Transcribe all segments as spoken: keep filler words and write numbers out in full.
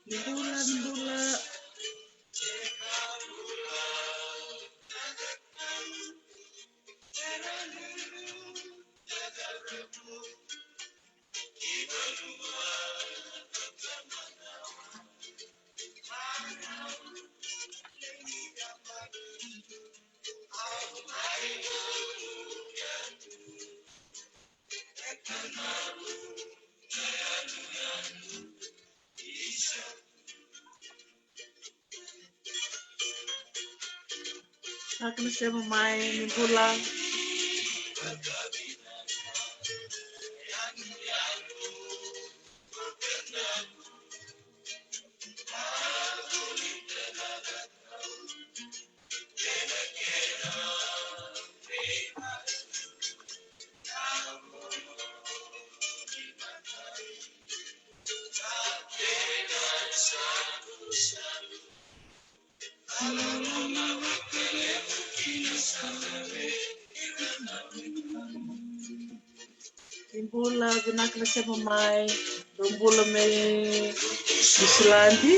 Ni bula, ni bula. Vinaka na sema mai, ni bula. Ni bula, vinaka na sema mai. Dou bula mai Niusiladi.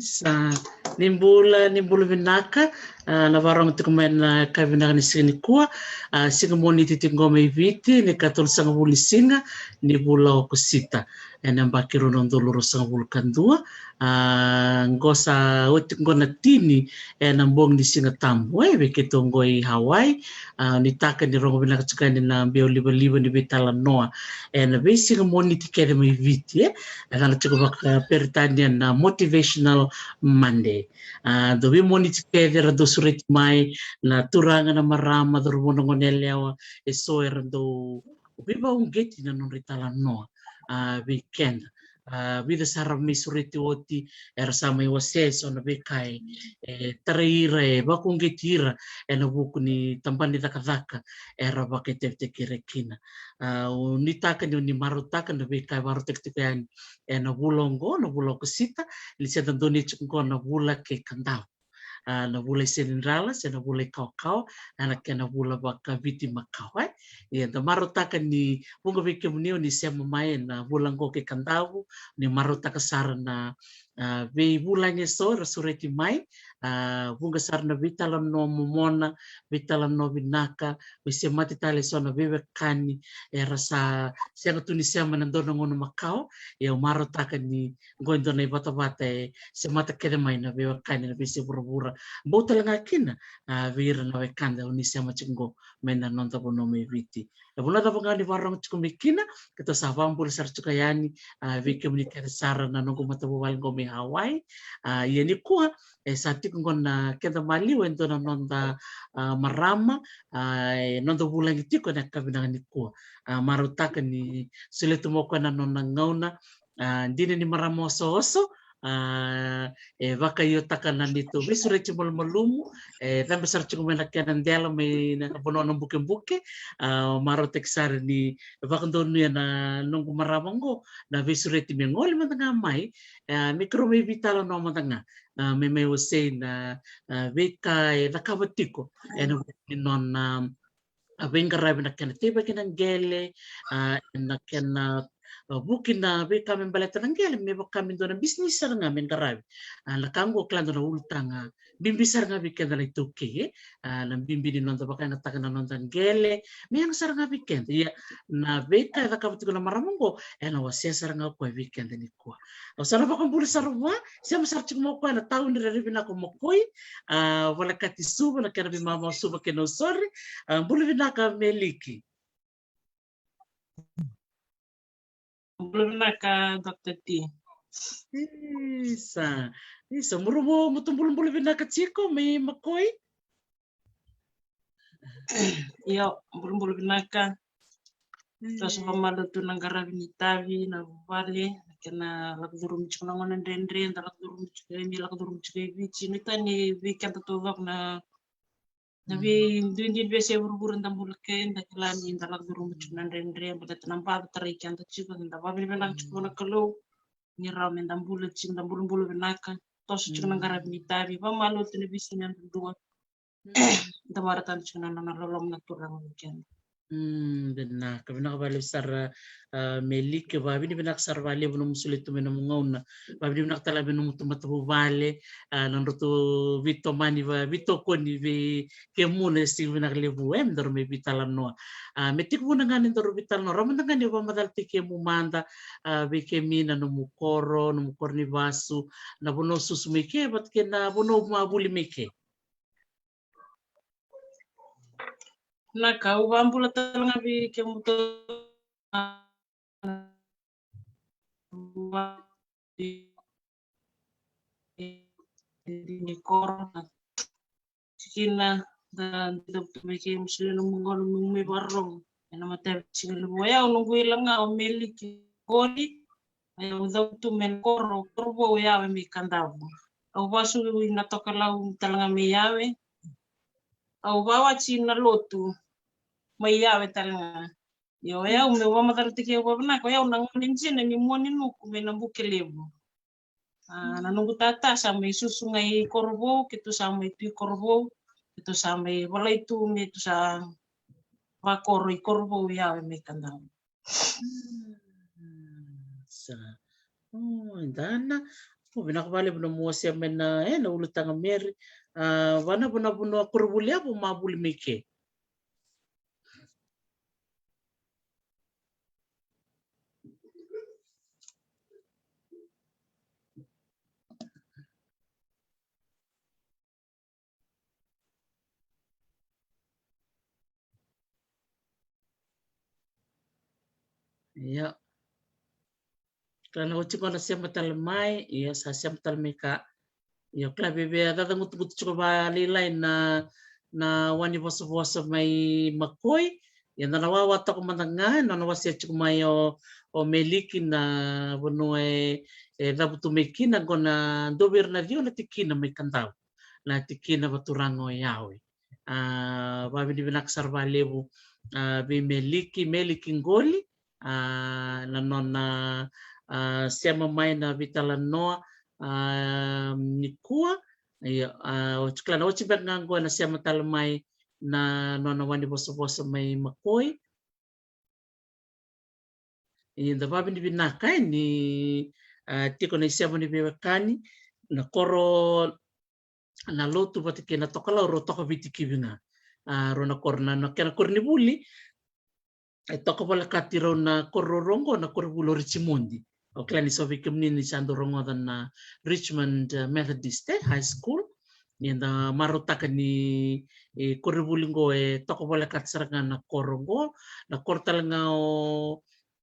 Isa, ni bula, ni bula vinaka. Ah, na vakarorogo tiko mai na ka vinaka ni siga nikua. Ah, siga Moniti tiko qo mai Viti, ni ka tolusagavulu ni siga ni vula o Okosita, ena yabaki rua na udolu ruasagavulu ka dua. Ah, qo sa oti qo na tini ena bogi ni Siga Tabu, e, vei keitou qo i Hawaii. Ah, nuitaka ni rogo vinaka tiko yani na biau livaliva ni veitalanoa ena veisiga Moniti kece mai Viti, e. E cala tiko vakaperitania na Motivational Monday. Ah, dou veimoniti kece era dau sureti mai, na turaga, na marama, cauravou, na goneyalewa, eso era dau veivakauqeti na nodra italanoa, ah, vei keda. Ah, vica sara mai sureti oti, era sa mai wasea eso na veika e, e tarai ira, e vakauqeti ira ena vuku ni tabana ni cakacaka era vakaitavitaki ira kina. Ah, au nuitaka ni, ni marautaka na veika e vakarautaki tiko yani ena vula oqo, na vula o Okosita, ni se da donuya tiko qo na vula kei Kadavu. Ah, na vula i Senidrala se na vula i Kawakawa, ena kena vula vakaViti makawa, e. Ia da marautaka ni vuqa vei kemuni o ni sema mai ena vula oqo kei Kadavu, ni marautaka sara na, ah, veivulagi eso era sureti mai, ah, vuqa sara na veitalanoa momona, veitalanoa vinaka, veisemati tale eso na veiwekani era sa sega tu ni sema ena dua na gauna makawa. Ia au marautaka ni qo e dua na ivatavata e semata kece mai na veiwekani ena veiyasai vuravura, bau tale ga kina, ah, vei ira na wekada o ni sema tiko qo mai na noda vanua mai Viti. E vanua cava ga o ni vakarorogo tiko mai kina, keitou sa vakabula sara tiko yani, ah, vei kemuni kece sara na noqu matavuvale qo mai Hawaii. Ah, ia nikua, e sa tiko qo na keda maliwa e dua na noda, ah, marama, ah, e noda vulagi tiko ena yakavi vinaka nikua. Ah, marautaka ni solia tu mai o koya na nona gauna, ah, dina ni marama osooso, ah, e vakaiotaka na neitou veisureti malumalumu, e cabe sara tiko mai na kena dela mai na vanua na bukebuke. Ah, marautaki sara ni vakadonuya na noqu marama oqo na veisureti me gole mada ga mai, ah, me keirau mai veitalanoa mada ga, ah, me mai wasei na, ah, veika e cakava tiko ena vuku ni nona, ah, veiqaravi na kena teivaki na qele, ah, na kena, ah, vuki na veika me baleta na qele, me vaka me dua na bisinisi sara ga me qaravi. Ah, na ka oqo kila dua na ulutaga bibi sara ga vei keda na iTaukei, e. Ah, na bibi ni noda vakayagataka na noda qele me yaga sara ga vei keda. Ia na veika e cakava tiko na marama oqo, ena wasea sara ga o koya vei keda nikua. Au sa na vakabula sara vua, sema sara tiko mai o koya na tauni rairai vinaka o Makoi, ah, volekati Suva, na kena veimama o Suva kei Nausori. Ah, bula vinaka Meliki. Bula vinaka, Doctor T. Isa, isa, murumu mutu bulubulu vinaka tiko mai Makoi. Io, bulubulu vinaka. Toso vamalo tu na qaravi ni tavi, na vuvale, na kena lako curumi tiko na gone dredre, da lako curumi tiko, emi lako curumi tiko e Viti, ni tani vei keda taucoko na na vei duidui ni veiyasai vuravura da bula kei, da kila ni da lako curuma tiko na dredre, baleta na baca tarai keda tiko, da vavinavinaka tiko vua na Kalou ni rawa me da bula tiko, da bulubulu vinaka, toso tiko na qaravi ni tavi, vamalo tu na veisiga yadudua. Da marautaka tiko na nona loloma na Turaga vei keda. Mm, vinaka, vinaka vakalevu sara, a, Meliki, vavinavinaka sara vakalevu nomu solia tu mai nomu gauna. Vavinavinaka tale vei nomu tu matavuvale, a, na nodratou veitomani, va, veitokoni vei kemuni, siga vinaka levu, e, me daru mai veitalanoa. A, me tekivu na gauna daru veitalanoa, rawa mada ga ni vakamacalataki kemu mada, a, vei kemi na nomu koro, nomu koro ni vasu, na vanua susu mai ke, vata kei na vanua ma vuli mai ke. Na ka au vabula tale ga vei kemudou ni koro na tikina da dau tu mai kei musulia na mugauna me mai vakarorogo ena mataveisiga levu. O yau noqu ila ga o Meliki Qoli. Au cavutu mai na koro, koro vou Yawe mai Kadavu. Au vasu ina tokalau tale ga mai Yawe. Au vawati na lotu mai Yawe tale ga. Io, o yau meu vakamacalataki au vavinaka, o yau na gone jina ni Muaninuku mai na Bukelevu. A, na noqu tata sa mai susu ga i Korovou, keitou sa mai tu i Korovou, keitou sa mai volai tu me tu sa vakoro i Korovou Yawe mai Kadavu. Mm, sa. O, e dana. O, vinaka vakalevu nomu wasea mai na, e, na ulutaga Meri. A, vana vana vanua koronivuli yavo ma vuli mai ke. Io. Kila na oti qo na sema tale mai, io sa sema tale mai ka. Io, kila veve a cacagutugutu tiko vakalailai na, na wani vosavosa mai Makoi. Ia da na wawa toka mada ga, na nona wasea tiko mai o, o Meliki na vanua e, e cavutu mai kina, qo na dua vei ira na ciwa na tikina mai Kadavu. Na tikina vaturaga o Yawe. A, vavinavinaka sara vakalevu, a, vei Meliki, Meliki Qoli, a, na nona, a, sema mai na veitalanoa, a, nikua. Io, a, oti kila na oti beka ga qo na sema tale mai na nona wani vosavosa mai Makoi. Ia da vavinavinaka, e, ni, a, tiko na isema ni veiwekani, na koro na lotu vata kei na tokalau rau toka Viti kivi ga. A, rau na koro na, na kena koronivuli e toka volekati rau na koro rau qo na koronivuli o Richmond. O kila ni so vei kemuni ni sa dau rogoca na Richmond, e, Methodist, e, High School. Ni da marautaka ni, e, koronivuli qo e toka volekati sara ga na koro qo, na koro tale ga o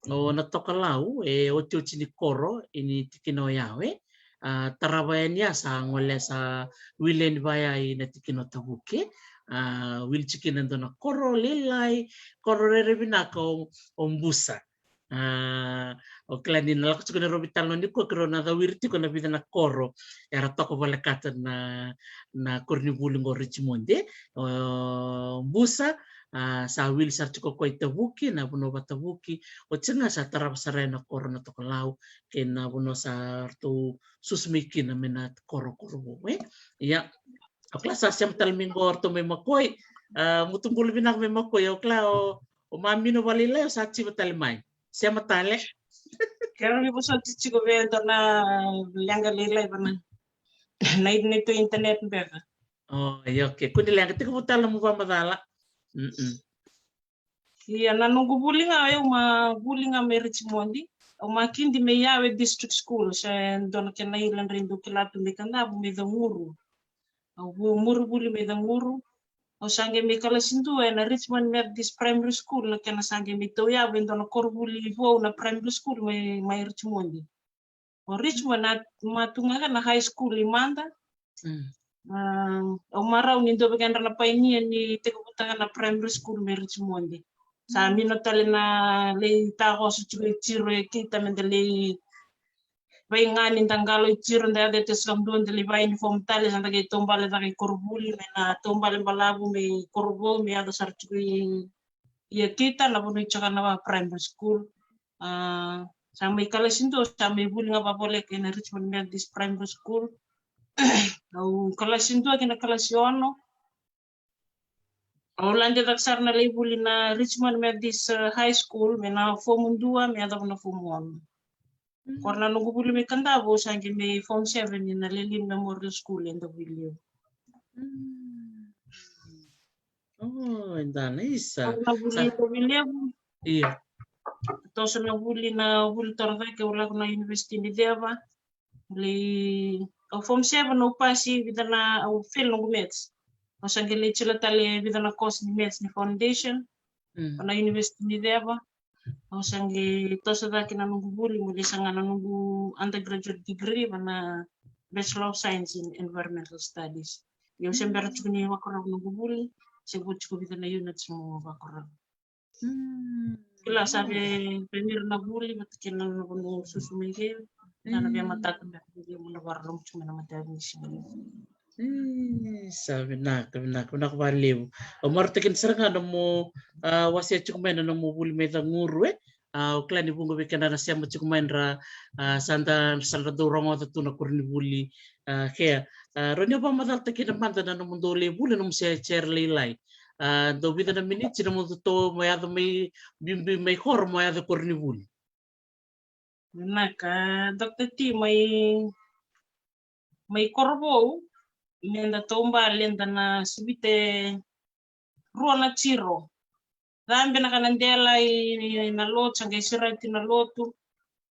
o na tokalau e otioti ni koro i ni tikina o Yawe. A, tarava yani a sa gole sa wili yani vaya i na tikina o Tavuke. A, wili tikina dua na koro lailai, koro rere vinaka o, o Busa. A, o kila ni na lako tiko na rovi talo ni ko kiro na cawiri tiko na vica na koro era toka volekata na, na koronivuli qo Richmond, e. O Busa, a, sa wili sara tiko koya i Tavuki, na vanua va Tavuki, oti ga sa tarava sara na koro na tokalau kei na vanua sa ratou susu mai kina mai na koro Korovou, e. Ia, o kila sa sema tale mai qo o ratou mai Makoi, a, mutu bula vinaka mai Makoi, o kila o, o mamino valailai o sa tiva tale mai. Sema tale. Kero ni vosoti tiko vei dua na leqa lailai vana. Na i, na i tu internet beka. O, io, okay. Kua ni leqa, tekivu tale na mu vakamacala. Mm-mm. Ia na noqu vuli ga, au ma vuli ga mai Richmond. Au ma kidi mai Yawe District School, se dua na kena ila drai dau kila tu mai Kadavu, mai Caguru. Au vu-, muri vuli mai Caguru. Au sa qai mai kalasi dua ena Richmond Methodist Primary School, na kena sa qai mai tauyavu e dua na koronivuli vou na primary school mai, mai Richmond. O Richmond na matuga ga na high school i mada. Mm. Ah, au marau ni dua vei kedra na painia ni tekivutaka na primary school mai Richmond. Sa mino tale na lei takoso tiko i tiro e kita me da lei vaiga ni da qalo i tiro, da yaco e tesi kadua da lei vaiuniform tale, sa da qai taubale cake i koronivuli, mai na taubale balavu mai Korovou, me yaco sara tiko i, i Ekita, na vanua i Jakanava Primary School. Ah, sa mai kalasi dua, sa mai vuli ga vavoleka ena Richmond Methodist Primary School. Au kalasi dua kina kalasi ono. Au lade cake sara na lai vuli na Richmond Methodist, eh, High School, mai na fomu dua me yacova na fomu ono. Mm. Qori na noqu vuli mai Kadavu, au sa qai mai form seven ina Lelean Memorial School e Davuilevu. Mm. Oh, e dua na isa. Qori na vuli sa e Davuilevu. Io. Toso na vuli, na vuli torocake, au lako na University ni Ceva. Lai, au form seven au pasi, vica na, au fail noqu maths. Au sa qai lai tila tale vica na course ni maths ni foundation. Mm. Na University ni Ceva. Au sa qai toso cake na noqu vuli, meu lai saga na noqu undergraduate degree, va na Bachelor of Science in Environmental Studies. Ia au se bera tiko ni vakarau noqu vuli, se vo tiko vica na units meu vakarau. Mm. Kila sa vei, vei ira na vuli vata kei na nona vanua susu mai ke. Sa na vei matata me vei mo na varau tiko mai na matavi ni siga. Mm, sa vinaka, vinaka, vinaka vakalevu. Au marautaka kina sara ga na nomu, ah, wasea tiko mai na nomu vuli mai Caguru, e? Ah, au kila ni vuqa vei keda na sema tiko mai dra, ah, sa da, sa da dau rogoca tu na koronivuli, ah, kea. Ah, rawa ni o vakamacalataka kina mada na nomudou lai vuli, nomu se, se lailai. Ah, dau vica na miniti nomutou mo yaco mai, biubiu mai koro mo yaco koronivuli. Vinaka, Doctor T, mai, mai Korovou, me da taubale da na sivita e rua na tiro. Cabe na ka na dela i, i na lotu, sa qai sirati na lotu,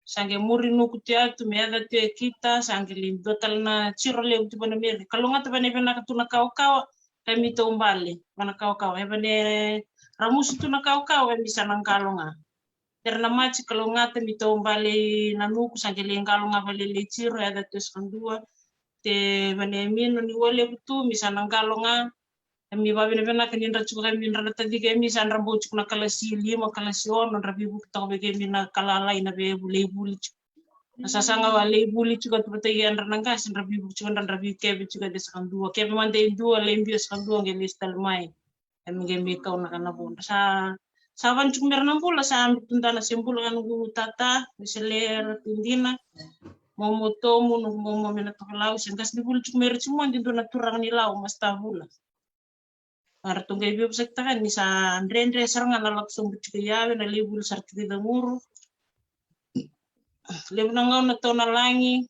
sa qai muri nuku tu yatu, me yaca tu e kita, sa qai lai dua tale na tiro levu tu va na meri. Kalougata va na vinaka tu na kawakawa, ka mi taubale va na kawakawa. E va na ramusu tu na kawakawa, ka mi sa na qalo ga. Tera na maji, kalougata, mi taubale i na nuku, sa qai lai qalo ga va lelei tiro, yaca tu e sa dua. Te va na mino ni walevu tu, mi sa na qalo ga. Ka mi vavinavinaka ni dra tiko ka mi dra na tacike mi sa dra bau tiko na kalasi lima, kalasi ono, dra vivuke toka vei kemi na kalalai na vei vuli, vuli tiko. Na sasaga va lai vuli tiko tu vata kei dra na qase, dra vivuke tiko, dra, dra vikeve tiko e sa kadua. Keve mada e dua, lai biu e sa kadua, qai lesu tale mai. Ka mi qai mai kau na ka na vo. Sa, sa vani tiko mera na bula, sa dra tu dana se bula ka noqu tata, me se lera tu dina. Momo tomu, noqu momo me na tokalau, se qase ni vuli tiko mera tiko modi dua na turaga ni lau, Masta Vula. A ratou qai veivosakitaka ni sa dredre sara ga na lako sobu tiko i Yawe, na lai vuli sara tiko i Caguru. Levu na gauna tau na lagi,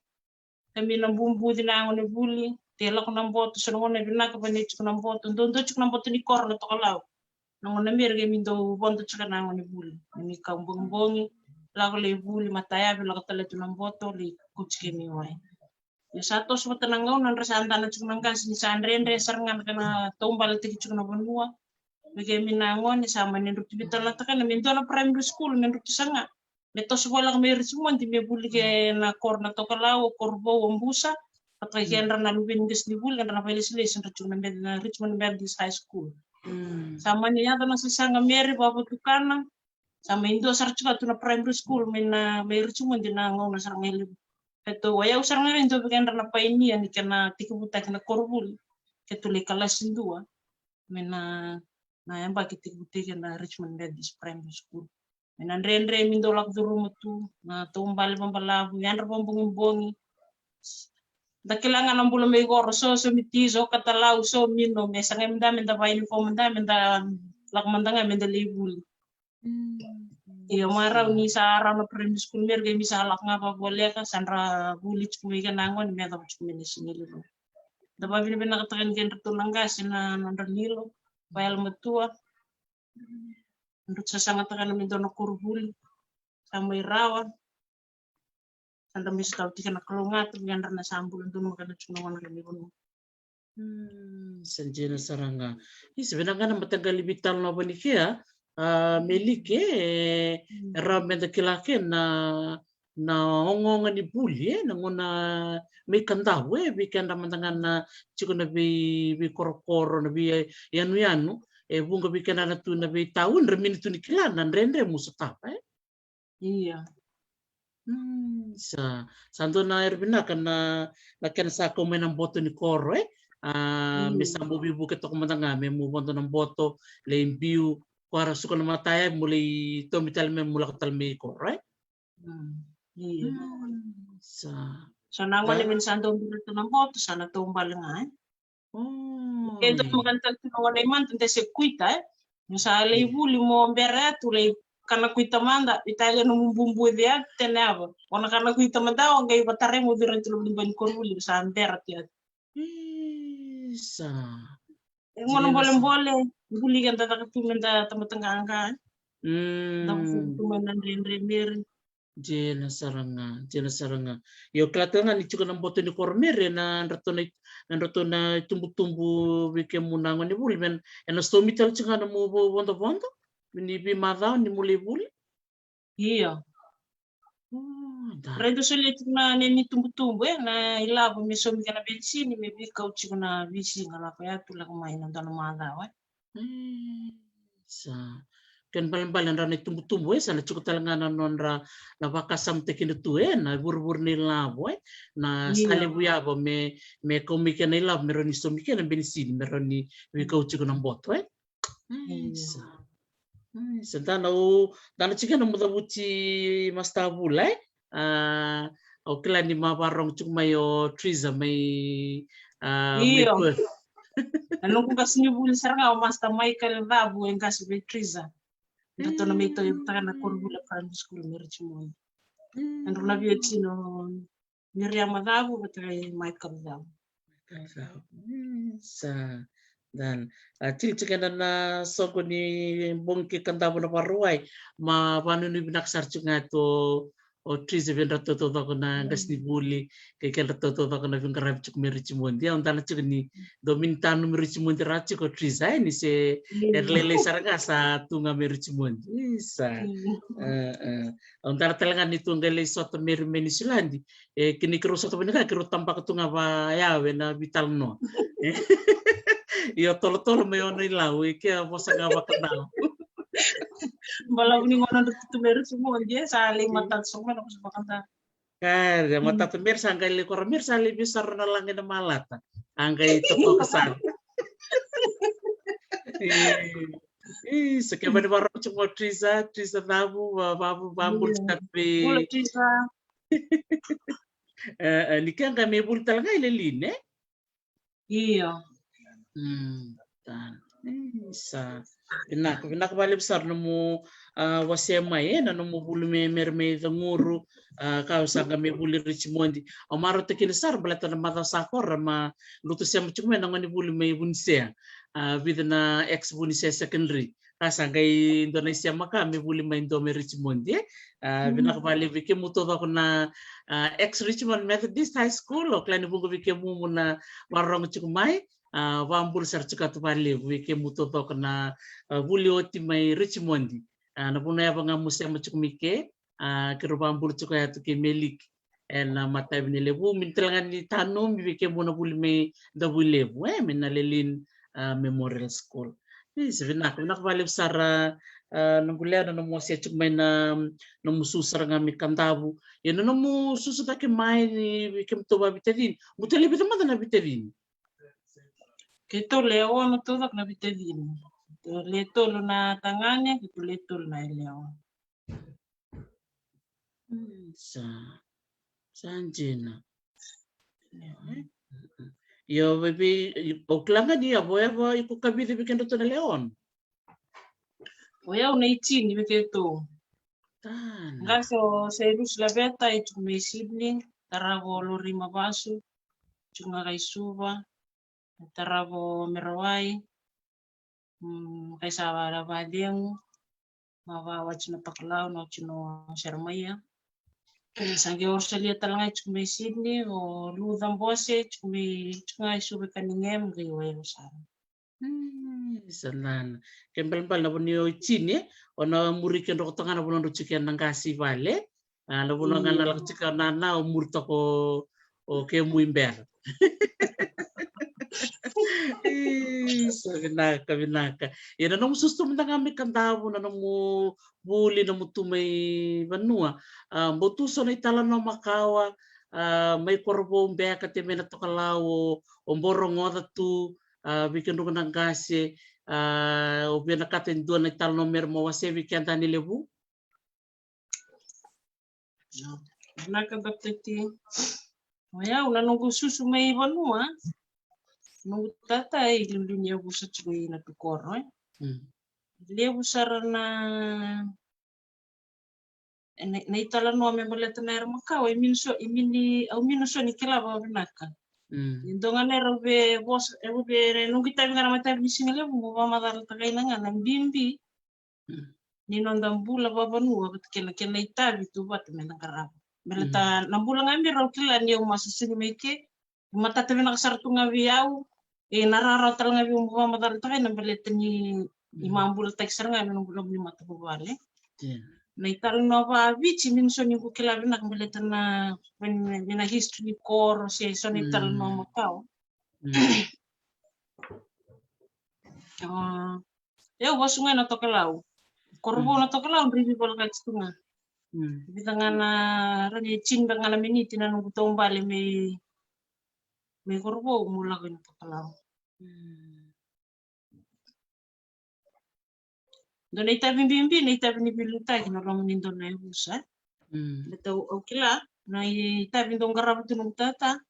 ka mi na bubuci na yago ni vuli, te lako na boto, so na gauna vinaka vani tiko na boto, dodonu tiko na boto ni koro na tokalau. Na gauna meri qai mi dau vodo tiko na yago ni vuli. Na mi kau bogibogi, lako lai vuli, matayavi, lako tale tu na boto, lai kauti kemi wai. Ia sa toso vata na gauna, dra sa dana tiko na qase ni sa dredre sara ga na ka na taubaletaki tiko na vanua. Vei kemi na gone sa mani dru tu vita na takana me dua na primary school me dru tu saga. Me toso voleka mai Richmond me vuli ke na koro na tokalau, o Korovou, o Busa. Vata kei kedra na luve ni qasenivuli, kedra na vailesilesi dra tiko na Meth-, na Richmond Methodist High School. Mm. Sa mani yaco na sasaga meri vavatukana. Sa mai dua sara tiko tu na primary school mai na, mai Richmond na gauna sara ga e levu. Keitou, o yau sara ga e dua vei kedra na painia ni kena tekivutaki na koronivuli. Keitou lai kalasi dua mai na, na yabaki tekivutaki na Richmond Methodist Primary School. Mai na dredre mi dau lako curuma tu, na taubale vabalavu, yadra vabogibogi. Da kila ga na bula mai koro, so, so miti, so katalau, so mino, me sa qai mada me da vaiuniform mada, me da lako mada ga me da lai vuli. Mm. Ia marau ni sa rawa na primary school meri, qai mi sa lako ga vavoleka, sa dra vuli tiko mai kena gone me yacova tiko mai na siga levu. Da vavinavinakataka ni kedratou na qase na nodra lilo, vayalomatua. Drau sasagataka na me dua na koronivuli sa mai rawa. Sa da mai sotava tiko na kalougata vei kedra na sa bula donumaka na tiko na gone ni vanua. Mm, sa dina sara ga. Isa, vinaka ga na mataqali veitalanoa vani kea, a, Melike, e, e rawa meda kila ke na, na ogaoga ni vuli, e, na gauna mai Kadavu, e, vei keda mada ga na tiko na vei, veikorokoro, na veiyanuyanu, e vuqa vei keda na tu na veitauni, ra mini tu ni kila na dredre mo sotava, e. Ia. Mm, sa, sa dua na era vinaka na, na kena sa kau mai na boto ni koro, e. A, me sa bau veivuke toka mada ga, me mu vodo na boto, lai biu, ko ra suka na mata ya, mo lai tomi tale me mu lako tale mai koro, e. Mm, ia. Mm, sa. So na gone me sa dau bira tu na boto, sa na taubale ga, e. Oh, e dau, ia, maka tale tu na gone i mada de se kuita, e. Mo sa lai vuli mo bera tu lai kana kuita mada, i tale na mu bubu de ya, tene ava. O na kana kuita mada, o qai vatarai mo vira tu loma ni bai ni koronivuli, sa bera tu ya. Isa. E gauna bolebole, buli keda caka tu meda tamata qaqa. Mm. Da vuli tu mai na dredre meri. Dina sara ga, dina sara ga. Io, kila tale ga ni tiko na boto ni koro meri, ena dratou na, na dratou na itubutubu vei kemu na gone vuli, me na, ena saumi tale tiko ga na mu vo-, vodovodo ni veimacawa ni mu lai vuli. Io. Oh, da. Raica solia tiko na, na ni tubutubu, e, na ilavo me saumi kina na venisini, me veikau tiko na veisiga, lako ya tu, lako mai na dua na macawa, e. Mm, sa. Kena balebale na nodra na itubutubu, e, sa na tiko tale ga na nodra na vakasamataki tu, e, na vurevure ni ilavo, e, na sa levu yava me, me kau mai kina na ilavo, me rawa ni saumi kina na benisini, me rawa ni veikau tiko na boto, e. Mm, sa. Mm, sa da na, o, da na tiko na mucavuti Masta Vula, e. A, au kila ni ma varogo tiko mai o Triza mai, a, mai Perth. Na noqu qasenivuli sara ga o Masta Michael Cavu, e qase vei Triza. Dratou na mai tauyavutaka na koronivuli Primary School mai Richmond. Drau na via tino Miriam Cavu vata kei Michael Cavu. Michael Cavu. Mm, sa dan. A, tiko tiko ena na soqo ni bogi kei Kadavu na Vakarauwai. Ma vanuinui vinaka sara tiko ga tu o Triza vei kedratou taucoko na qasenivuli, kei kedratou taucoko na veiqaravi tiko mai Richmond. Ia, au dana tiko ni dau mini tanu mai Richmond ra tiko o Triza, e, ni se era lailai sara ga sa tu ga mai Richmond. Isa. Au dana tale ga ni tu qai lai sota mai Niusiladi. E, kina keirau sota vani ka, keirau tabaka tu ga va yau ena veitalanoa. Io, tolotolo mai Ono-i-Lau, e, ke a vosa ga vakadau. Balavu ni gauna drau tu mai Richmond, e, sa lai matata so mai na vosa vakadau. Kaya, matata meri sa qai lai kora meri sa lai vei sara na laga ena malata. A qai totoka sara. E, e, sa kevaka ni vakarorogo tiko mo Triza, Triza Cavu, va, va, va, vabula tiko vei. Bula Triza. E, e, ni kea qai me vuli tale ga i Lelean, e? Io. Mm, ta. E, sa. Vinaka, vinaka vakalevu sara nomu, a, wasea mai, e, na nomu vuli me, meri mai Caguru, a, ka sa qai me vuli Richmond. Au marautaka kina sara baleta na macawa sa kora ma lutu sema tiko mai na gone vuli mai Vunisea. A, vica na ex Vunisea Secondary. Ka sa qai dua na isema ka me vuli mai dua mai Richmond, e. A, vinaka vakalevu vei kemu taucoko na, a, ex Richmond Methodist High School, au kila ni vuqa vei kemu mo na vakarorogo tiko mai. A, vabula sara tiko tu vakalevu vei kemu taucoko na, a, vuli oti mai Richmond. A, na vanua yava ga mo sema tiko mai ke, a, keirau vabula tiko ya tu kei Meliki. Ena matavi ni levu, mini tale ga ni tanumi vei kemu na vuli mai Davuilevu, e, mai na Lelean, a, Memorial School. Isa, vinaka, vinaka vakalevu sara, a, noqu lewa na nomu wasea tiko mai na, nomu susu sara ga mai Kadavu. Ia na nomu susu cake mai ni vei kemu tauva veitacini. Mo tale vica mada na veitacini? Keitou le ono taucoko na veitacini. Le tolu na tagane, keitou le tolu na yalewa. Mm, sa, sa dina. Io, vei, au kila ga ni a vo, a vo iko ka vica vei kedratou na lewe ono? O yau na itini vei keitou. Tana. Qase o Sairusi Laveta, e tiko mai Sydney, tarava o Lori Mavasu, tiko ga kai Suva, tarava o Merawai, mm, kai Sava Lavacegu, Mava, Wachino Pakalau, na Wachino Seremaia. Sa qai o Rosalia tale ga e tiko mai Sydney, o Luca Bose e tiko mai, tiko ga e Suva, Cunningham, qai o yau sara. Sa dana. Ke balebale na vanua o Tini, o na muri ke droko toka ga na vanua drau tiko na qase i vale. A, na vanua ga na lako tiko na na o muri toka o kemu i bera. Sa vinaka, vinaka. Ia na nomu susu tu mada ga mai Kadavu, na nomu vuli, nomu tu mai vanua. A, bau tu so na italanoa makawa, a, mai Korovou beka, te mai na tokalau o, o bau rogoca tu, a, vei kemudrau na qase, a, o vinakata e dua na italanoa me ra mo wasea vei keda ni levu. Vinaka Doctor T. O yau na noqu susu mai vanua. Noqu tata e liuliu ni yavusa tiko i Natukoro, e. Levu sara na, na, na italanoa me baleta na yara makawa, e mini so, e mini, au mini so ni kila vakavinaka. E dua ga na yara au via vosa, au via, noqu itavi ga na matavi ni siga levu, mo vakamacalataka ina ga na bibi ni noda bula vavanua vata kei na kena itavi tu vata me na qarava. Baleta na bula ga me rau kila ni au ma susu mai ke, matata vinaka sara tu ga vei au, e na rawarawa tale ga vei au mo vakamacalataka ina baleta ni, ni ma bulataki sara ga me noqu lobu ni matavuvale. Na italanoa vaviti, mini so ni qu kila vinaka baleta na, ni na history ni koro se so na italanoa makawa. A, au vasu ga na tokalau. Korovou na tokalau, drivi volekati tu ga. Vica ga na, rani e tini beka ga na miniti na noqu taubale mai, mai Korovou mo lako i na tokalau. Dua na itavi bibi, na itavi ni veiliutaki na loma ni dua na yavusa. Baleta au kila na itavi dau qarava tu noqu tata.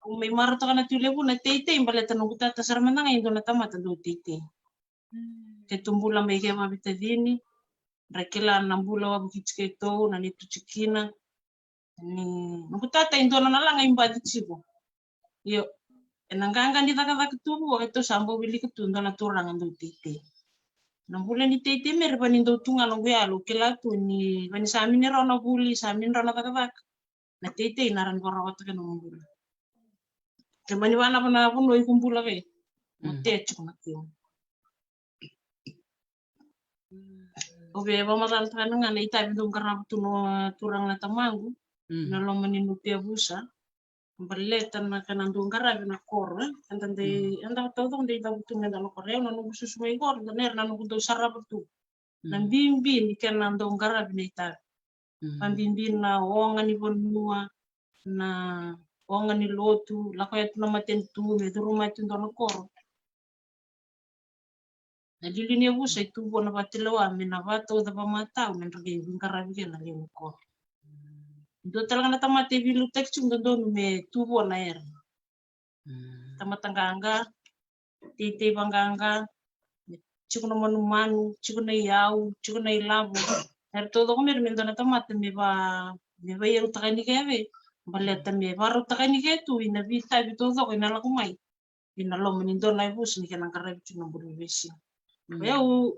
Au mai marautaka na Tui Levu na teitei, baleta noqu tata sara mada ga e dua na tamata dau teitei. Keitou bula mai ke vavitacini, ra kila na bula wavokiti keitou, na neitou tikina. Ni noqu tata e dua na nona laga i baci tiko. Io, ena qaqa ni cakacaka tu vua, keitou sa bau wilika tu dua na turaga dau teitei. Na bula ni teitei me ra vani dau tu ga noqu yalo, kila tu ni vani sa mini rawa na vuli, sa mini rawa na cakacaka. Na teitei na ra ni varautaka na bula. Ke mani vana vana vanua i ku bula vei. Mo te tiko na kemu. Au via vakamacalataka ga na itavi dau qarava tu na turaga na tamaqu na loma ni noqu yavusa. Baleta na kena dau qaravi na koro, e. Eda dei, eda taucoko dei cavutu meda na koro. Au na noqu susu mai koro, da nera na noqu dau sarava tu. Na bibi ni kena dau qaravi na itavi. Vabibi na oga ni vanua, na oga ni lotu, lako ya tu na matanitu, me curuma tu dua na koro. Na liuliu ni yavusa e tu vua na vatalewa me na vatauca vamatau me dra qai veiqaravi kei na lewe ni koro. Dua tale ga na tamata e veiliutaki tiko dodonu me tu vua na era. Tamata qaqa, teitei vaqaqa, tiko na manumanu, tiko na iyau, tiko na ilavo. Era taucoko mera me dua na tamata me va, me vaiyautaka ni kea vei, baleta me varautaka ni kea tu ina veitavi taucoko ina lako mai ina loma ni dua na yavusa ni kena qaravi tu na bula ni veisiga. Ia au,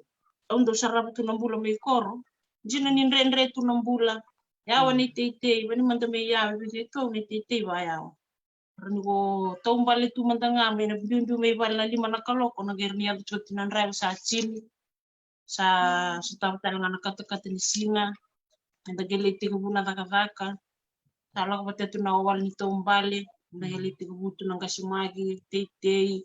au dau sarava tu na bula mai koro. Dina ni dredre tu na bula. Yawa ni teitei, vani mada me yawa, vei keitou ni teitei va yawa. Ra ni ko taubale tu mada ga mai na biubiu mai vale na lima na kaloko, na qai ra ni yaco tiko tu na draiva sa tini. Sa sotava tale ga na katakata ni siga. Meda qai lai tekivu na cakacaka. Sa lako vata tu na wawale ni taubale. Meda qai lai tekivu tu na qasimaki, teitei.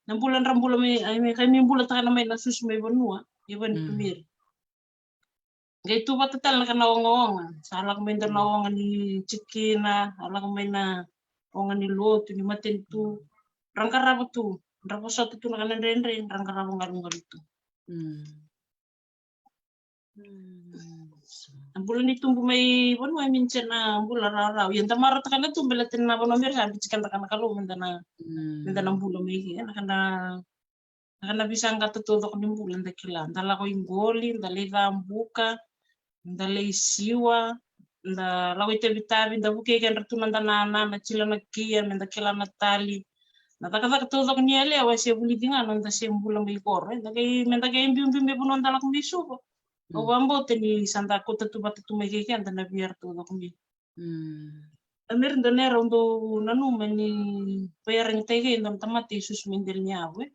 Na bula dra bula mai, ai mai, kai mai bula taka na mai na susu mai vanua. E vani tu meri. Qai tu vata tale na kena ogaoga. Sa lako mai dua na oga ni tikina, sa lako mai na oga ni lotu, ni matanitu. Ra qarava tu, ra vosota tu na kena dredre, ra qarava galugalu tu. Na bula ni tubu mai vanua e mini se na bula rawarawa. Ia da marautaka na tu baleta na vanua mera sa biuti keda ka na Kalou meda na, meda na bula mai ke. Na kena Na kena veisaqata taucoko ni bula da kila, da lako i qoli, da lai ca buka, da lai siwa, da lako i tavitavi, da vukei kedra tu na da nana, na tila na kia, meda kila na tali. Na cakacaka taucoko ni yalewa e se vulici ga na noda se bula mai koro, e, da qai, meda qai biubiu mai vanua da lako mai Suva. Au vakabauta ni sa da kauta tu vata tu mai kei keda na via era taucoko mai. A meri dua na era au dau nanuma ni vaiaragitaki kei dua na tamata i susu mai dela ni yavu e.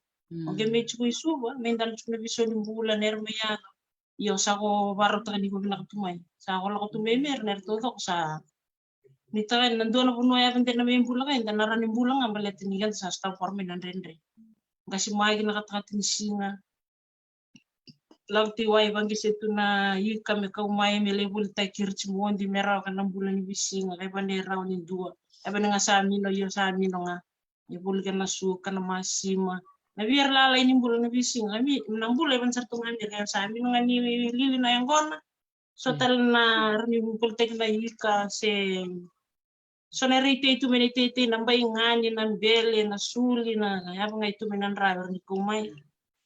Au qai mai tiko i Suva, mai dana tiko na visau ni bula na era mai yaga. Io, sa ko varautaka ni ko vinaka tu mai. Sa ko lako tu mai meri na era taucoko sa ni taka na dua na vanua yaco de na mai bula ka eda na rawa ni bula ga baleta ni keda sa stau kora mai na dredre. Qasi mai ki na katakata ni siga. Lako ti wai vaqise tu na ika me kau mai me lai volitaki ira ti modi me rawa ka na bula ni veisiga ka ivane rawa ni dua. Ivane ga sa mino io sa mino ga. E voli kena suka na masima. Na via era lalai ni bula na veisiga. Ami na bula e vani sara tu ga ni ra sa mino ga ni lili na yaqona. So tale na ra ni volitaki na ika se so na ra itei tu me na iteitei na bai gani na bele na suli na yava ga i tu me na drave ra ni kau mai.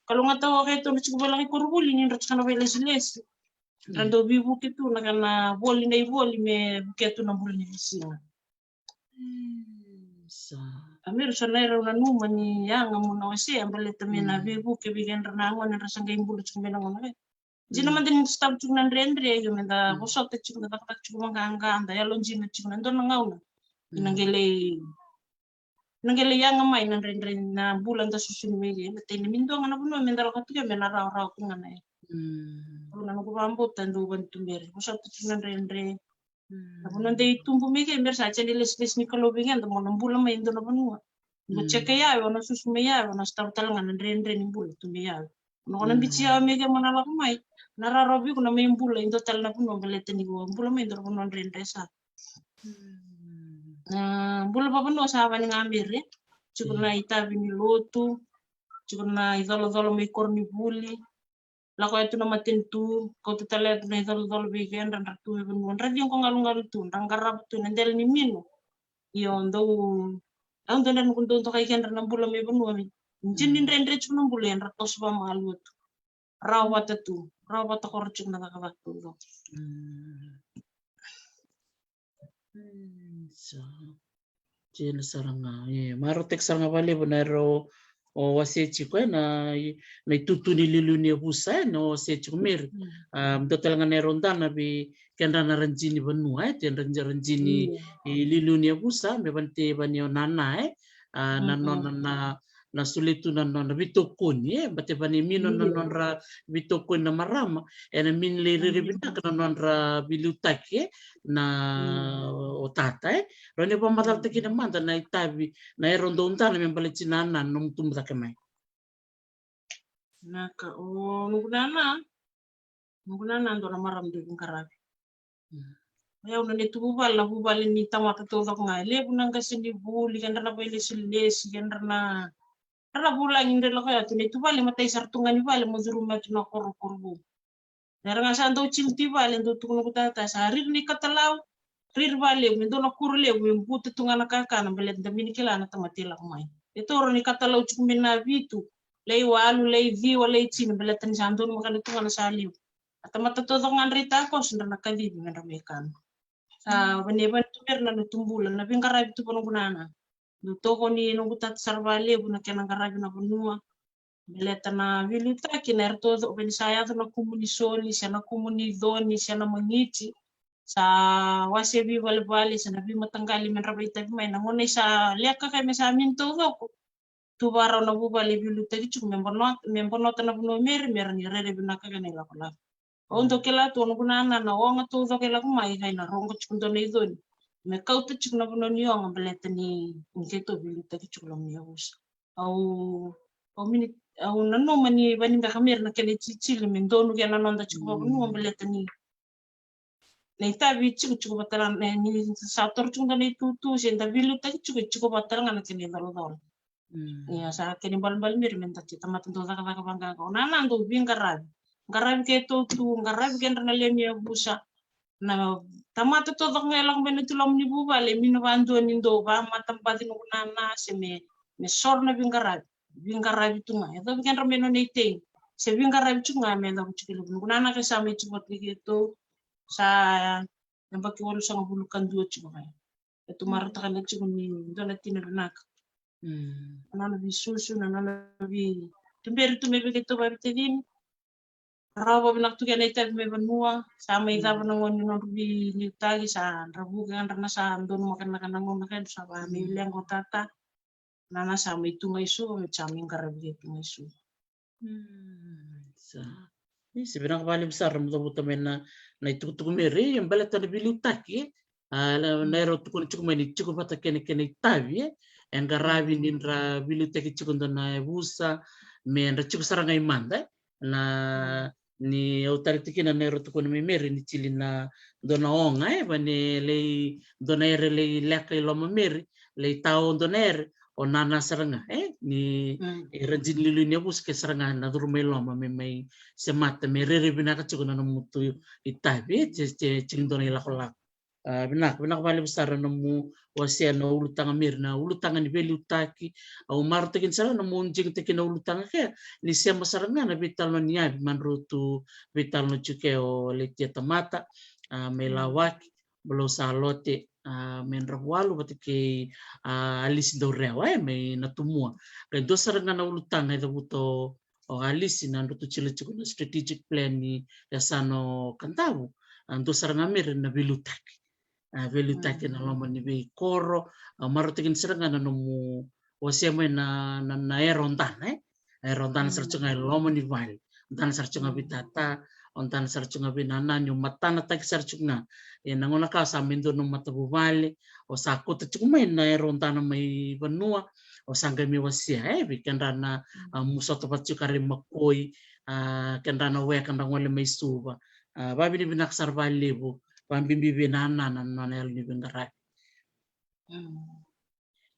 Kalougata o kai tonu tiko vei laki korovuli ni dra tiko na vailesilesi. Ra dau vivuke tu na kana voli na ivoli me vuke tu na bula ni veisiga. Sa. A mira sa na irau na numa ni yaga mo na wasea baleta me na veivuke vei kedra na gone ra sa qai bula tiko me na gone. Dina mada ni da stava tiko na dredre io me da vosota tiko na cakacaka tiko vaqaqa da yalo dina tiko na dua na gauna. Ina qai lai na qai lai yaga mai na dredre na bula da susuni mai kei na taina mi dua ga na vanua me da lako tu kei me na rawarawa tu ga na e. Au na noqu vakabauta dau vanituberi vosota tiko na dredre. Na vanua dei tubu mai kei mera sa tini lesilesi ni Kalou vei keda mo na bula mai e dua na vanua. Mo ceka yawe o na susu mai yawe o na stava tale ga na dredre ni bula tu mai yawe. O na ko na bici yawe mai kei mo na lako mai na rarawa vei iko na mai bula e dua tale na vanua baleta ni ko bula mai e dua na vanua dredre sa. Na bula vavanua sa vani ga meri. Tiko na itavi ni lotu. Tiko na icolacola mai koronivuli. Lako e tu na matanitu kauta tale e tu na icolacola vei kedra dra tu e vanua dra ciqo galugalu tu dra qarava tu na dela ni mino. Io dau au dau dra nuku dau dokai kedra na bula mai vanua mai. Dina ni dredre tiko na bula e dra toso vamalu tu. Rawa vata tu rawa vata koro tiko na cakacaka tu. Sa. Tena sara ga e marautaki sara ga valevu na era o wase tiko e na itutu ni liuliu ni yavusa e na o wase tiko meri. A dua tale ga na era o dana vei kedra na radini vanua e te radini liuliu ni yavusa me vanite vani o nana e a na nona na na solia tu na nona veitokoni e bate vani mino na nodra veitokoni na marama. E na mini lai rere vinaka na nodra veiliutaki e na o tata e. Rau ni vakamacalataki na mada na itavi na era dau dana me baleti na nana na nomu tubu cake mai. Naka o noqu nana noqu nana dua na marama dau veiqaravi. Ia au na neitou vuvale na vuvale ni tamata taucoko ga e levu na qase ni vuli kedra na vailesilesi kedra na ra na vulagi dre lako yatu neitou vale matai sara tu ga ni vale mo curuma yatu na korokoro vou. Na era ga sa dau tini tu i vale dau tuku noqu tata sa riri ni katalau. Riri valevu me dua na kuro levu me buta tu ga na kakana baleta da mini kila na tamata e lako mai. E toro ni katalau tiko me na vitu lai walu lai ciwa lai tini baleta ni sa donu makana tu ga na sa levu. A tamata taucoko ga dra itakoso dra na kacivi me dra mai kana. Sa vanevane tu mera na notu bula na veiqaravi tu vanoqu nana. Dau tokoni noqu tata sara valevu na kena qaravi na vanua. Baleta na veiliutaki na era taucoko veni sa yaco na kumu ni soli se na kumu ni coni se na magiti. Sa wase veivalevale se na veimataqali me dra vaitavi mai na gone sa leka kai me sa mini taucoko. Tu varau na vuvale e veiliutaki tiko me banota na vanua meri mera ni rere vinaka kena ilakolako. Au dau kila tu o noqu nana na oga taucoko e lako mai kai na rogo tiko dua na iconi me kauta tiko na vanua ni oga baleta ni keitou veiliutaki tiko loma ni yavusa. Au au mini au nanuma ni vani beka meri na kena ititili me donu kei na noda tiko vavanua baleta ni na itavi tiko tiko vata ni sa toro tiko da na itutu se da veiliutaki tiko tiko vata ga na kena icolacola. Ia sa kena ibalebale meri me da ti tamata dau cakacaka vaqaqa o nana dau veiqaravi. Qaravi keitou tu qaravi kedra na lewe ni yavusa. Na tamata taucoko ga e lako mai na tu loma ni vuvale e mino vadua ni dau vamatabaci noqu nana se me me soro na veiqaravi. Veiqaravi tu ga e covi kedra me nona itei se veiqaravi tu ga me lako tiko levu noqu nana ke sa mai tiko vata kei keitou. Sa yabaki walusagavulu ka dua tiko ga. E tu marautaka na tiko ni dua na tina vinaka. Na nona veisusu na nona veituberi tu me vei keitou vavitacini. rawa vakavinaka tu kei na itavi mai vanua, sa mai cava na gauna ni nodra veiliutaki, sa dra vuke, dra na sa donu maka na ka na gauna kei sa va mai leqa o tata. Na na sa mai tu ga i Suva, me sa mai qaravi kei tu ga i Suva. Mm, sa. Ni se vinaka vakalevu sara mo cavuta mai na, na itukutuku Meri, e baleta na veiliutaki, e. A, na, na era tukuna tiko mai ni tiko vata kei na, kei na itavi, e. E qaravi ni dra veiliutaki tiko dua na yavusa, me dra tiko sara ga i mada, e. Na, ni au tara tiko kina na era tukuna mai Meri ni tili na dua na oga, e, vane lei dua na ere lei leka i loma Meri, lei tao dua na ere, o nana sara ga, e, ni, mm, e ra dini liuliu ni yavusa ke sara ga na curu mai loma me mai semata me rere vinaka tiko na nomu tu itavi, e, te, te, tiko dua na ilakolako. A, vinaka, vinaka vakalevu sara nomu wasea na ulutaga Meri, na ulutaga ni veiliutaki. Au marautaka ni sara nomu digitaki na ulutaga ke, ni sema sara ga na veitalanoa ni yavi, madrau tu veitalanoa tiko ke o Letia Tamata, a, mai Lawaki, Balou Salote, a, mai Dravualu, vata kei, a, Alisi Daurewa, e, mai Natumua. Qai dua sara ga na ulutaga e cavuta o, o Alisi na nodratou tiko na strategic plan ni yasana o Kadavu. A, dua sara ga Meri na veiliutaki. A, veiliutaki na loma ni veikoro. A, marautaki ni sara ga na nomu wasea mai na, na, na era o dana, e. Era o dana sara tiko ga e loma ni vale. O dana sara tiko ga vei tata, o dana sara tiko ga vei nana, ni o matanataki sara tiko ga. E na gauna ka sa mai dua na matavuvale, o sa kauta tiko mai na era o dana mai vanua, o sa qai mai wasea, e, vei kedra na, a, mu sota vata tiko kare makoi, a, kedra na weka dra gole mai Suva. A, vavinavinaka sara valevu, vabibi vei nana na nona yalo ni veiqaravi. Mm.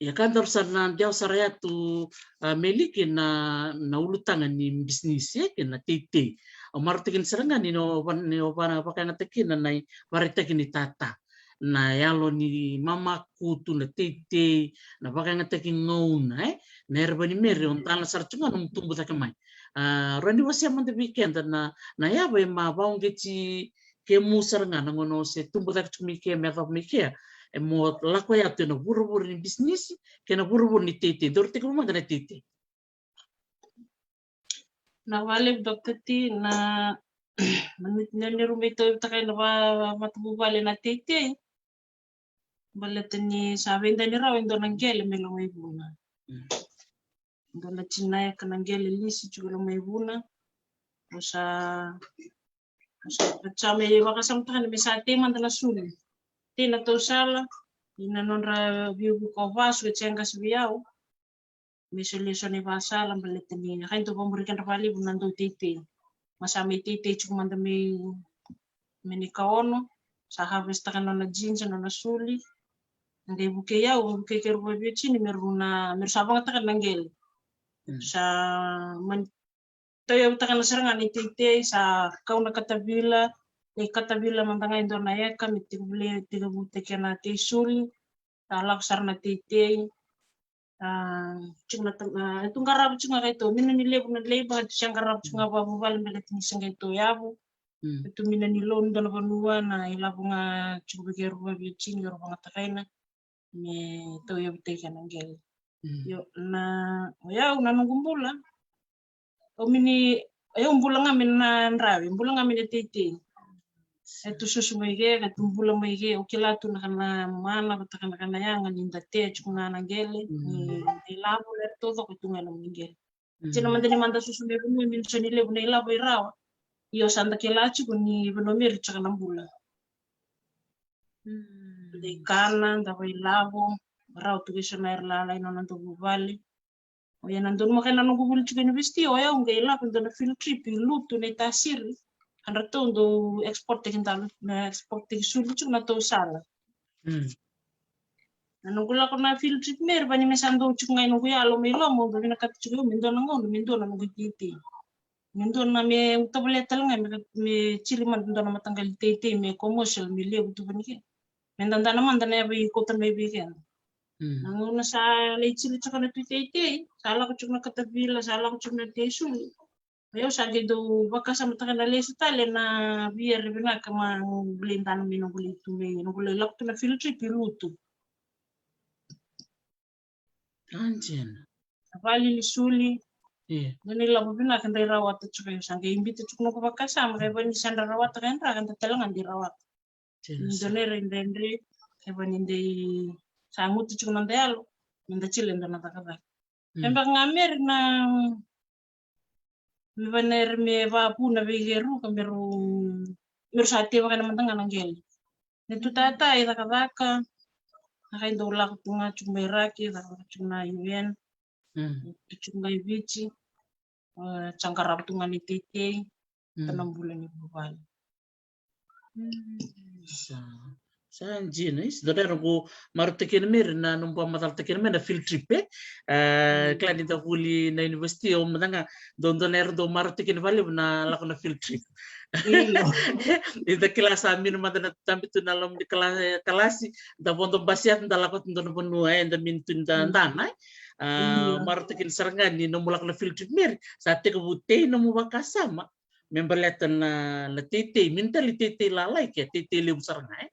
Ia ka daru sa na dewa sara ya tu, a, Meliki na, na ulutaga ni bisinisi, e, kei na teitei. Au marautaki ni sara ga ni o va-, ni o va-, vakayagataki kina na ivakaraitaki ni tata. Na yalo ni mamakutu, na teitei, na vakayagataki gauna, e. Na erava ni Meri, o dana sara tiko ga nomu tubu cake mai. A, rawa ni wasea mada vei keda na, na yava e ma vauqeti kemu sara ga na gauna o se tubu cake tiko mai ke, me yacova mai ke, e mo lako ya tu ena vuravura ni bisinisi kei na vuravura ni teitei. Daru tekivu mada na teitei. Na vale, Doctor T, na, na, na, na neru mai tauyavutaka ena va-, matavuvale na teitei. Baleta ni sa veidani rawa e dua na qele mai Lomaivuna. Mm. Dua na tini na eka na qele lisi tiko Lomaivuna. Au sa, au sa, au sa mai vakasamataka ni me sa tei mada na sulu. Tei na tausala, ni na nodra veivuke o vasu e se qasi vei au. Me solia so na ivakasala baleta ni na kai dau vakamuri kedra vakalevu na dau teitei. Ma sa mai teitei tiko mada mai, mai Nikaono, sa harvest-taka nona jinja, nona suli. Na qai vukei au, vukei keirau vakaveitini, me rau na, me rau sa vagataka na qele. Mm. Sa mani tauyavutaka na sara ga na iteitei, sa kau na katavila, na ikatavila mada ga e dua na eka, me tekivu, tekivutaki na tei suli, sa lako sara na teitei. A, tiko na ta-, a, e tu qarava tiko ga keitou, mina ni levu na leiba, e tu se qarava tiko ga vakavuvale, baleta ni se qai tauyavu. Mm. E tu mina ni loan dua na vanua, na ilavo ga tiko vei keirau vakaveitini, keirau vagataka kina, me tauyavutaki kina na qele. Mm. Io, na, o yau na noqu bula, o mini, o yau bula ga me na drave, bula ga me na teitei. E tu susu mai ke, ka tu bula mai ke, o kila tu na ka na mana, vata ka na ka na yaga ni da tea tiko ga na qele, ni, mm, ni lavo, le taucoko tu ga na mini qele. Mm. Tina mada ni mada susu mai vanua, mini so ni levu na ilavo e rawa. Io sa da kila tiko ni vanua meri saka na bula. Mm. Da ikana, da vailavo, rawa tu ke so na era lalai nona dau vuvale. O ya na donu maka na noqu vuli tiko university, o yau qai lako dua na field trip i Lutu na itasiri. Ka dratou dau export-taki dau, na export-taki suli tiko na tausala. Mm. Na noqu lako na field trip meri, vani me sa dau tiko ga i noqu yalo mai loma, au dau vinakata tiko me dua na gauna, me dua na noqu iteitei. Me dua na me u tavale tale ga, me, me sili mada dua na mataqali teitei, me commercial, me levu tu vani ke. Me dadana mada na yava e kauta mai vei keda. Mm. Na gauna sa lai sili saka na tu iteitei, sa lako tiko na katavila, sa lako tiko na tei suli. O yau sa qai dau vakasamataka na lesu tale na via re vinaka ma noqu lai dana mai, noqu lai tu mai, noqu lai lako tu na field trip i Lutu. Anjena. Na valili suli, Io. Dua na ilavo vinaka da rawata tiko, io sa qai biuta tiko noqu vakasama, kevaka ni sa da rawata ka yadraka, da tale ga da rawata. Dua na ira e dredre, kevaka ni dei sa guta tiko na noda yalo, me da tila e dua na cakacaka. Mm. E beka ga meri na me vanaira me vapuna vei keru ka me ru, me ru sa tei vaka na mada ga na qele. Ne tu tata i cakacaka, na kai dau lako tu ga tiko mai Iraki, cakacaka tiko na U N, tu tiko ga i Viti, sa qarava tu ga ni teitei, ta na bula ni vuvale. Sa, sa dina, is dua na era qo marautaki kina meri na nomu vakamacalataki kina mai na field trip, e? Kila ni da vuli na university, o mada ga dua, dua na era dau marautaki kina vakalevu na lako na field trip. Ni da kila sa mini mada na tabi tu na loma ni kala-, kalasi, da vodo basi yatu da lako tu dua na vanua, e, da mini tu ni da dana, e? Marautaki kina sara ga ni nomu lako na field trip meri, sa tekivu tei nomu vakasama me baleta na, na teitei, mini tale teitei lalai ke teitei levu sara ga, e?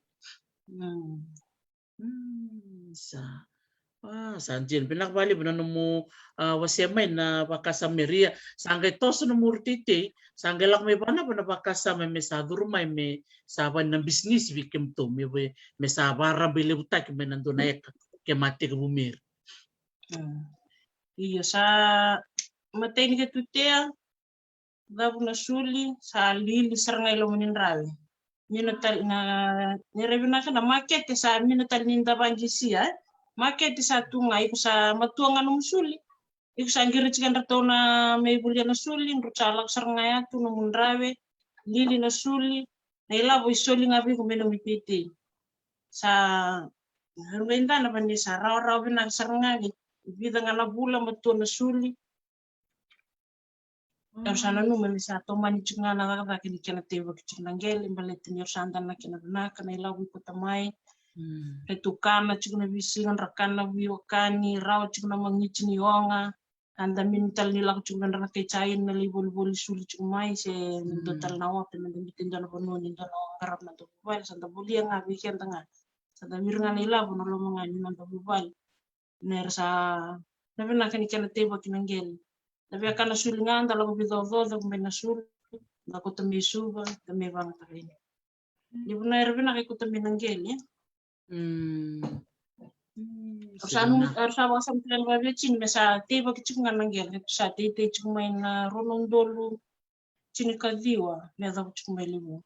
Sa, a, sa dina, vinaka vakalevu na nomu, a, wasea mai na vakasama meri. Sa qai toso nomu uru teitei, sa qai lako mai vanava na vakasama me sa curu mai me sa vani na bisinisi vei kemutou, me, me sa varabailevutaki mai na dua na eka ke ma tekivu meri. Io, sa matai ni ke tu tea, cavu na suli, sa lili sara ga i loma ni drave. Mini tale na, ni ra vinaka na makete sa mini tale ni da vaqisia, e? Makete sa tu ga, iko sa matua ga nomu suli. Iko sa qiri tiko e dratou na mai volia na suli, dru sa lako sara ga yatu nomu drave, lili na suli, na ilavo i soli ga vei iko me nomu iteitei. Sa, ru qai dana vani sa rawarawa vinaka sara ga, vica ga na vula matua na suli. Era sa nanuma ni sa tomani tiko ga na cakacaka ni kena teivaki tiko na qele, baleta ni era sa dana na kena vinaka, na ilavo i kota mai. Ra tukana tiko na veisiga, dra kana veiwekani, rawa tiko na magiti ni oga. A da mini tale ni lako tiko me dra na kai Jaina na lai volivoli suli tiko mai, se me dua tale na ota, me da biuta e dua na vanua ni dua na oga, qarava na dau vuvale, sa da volia ga vei keda ga. Sa da viri ga na ilavo na loma ga ni noda vuvale. Na era sa, na vinaka ni kena teivaki na qele. Na via kana suli ga, da lako vicococa, ko mai na suli, da kota mai Suva, da mai vagatakaina. Ni vuna era vinaka i kota mai na qele. Era sa nu, era sa vakasama tiko na vavia tini me sa teivaki tiko ga na qele, sa teitei tiko mai na rua na udolu tinikaciwa me yaco tiko mai Levu.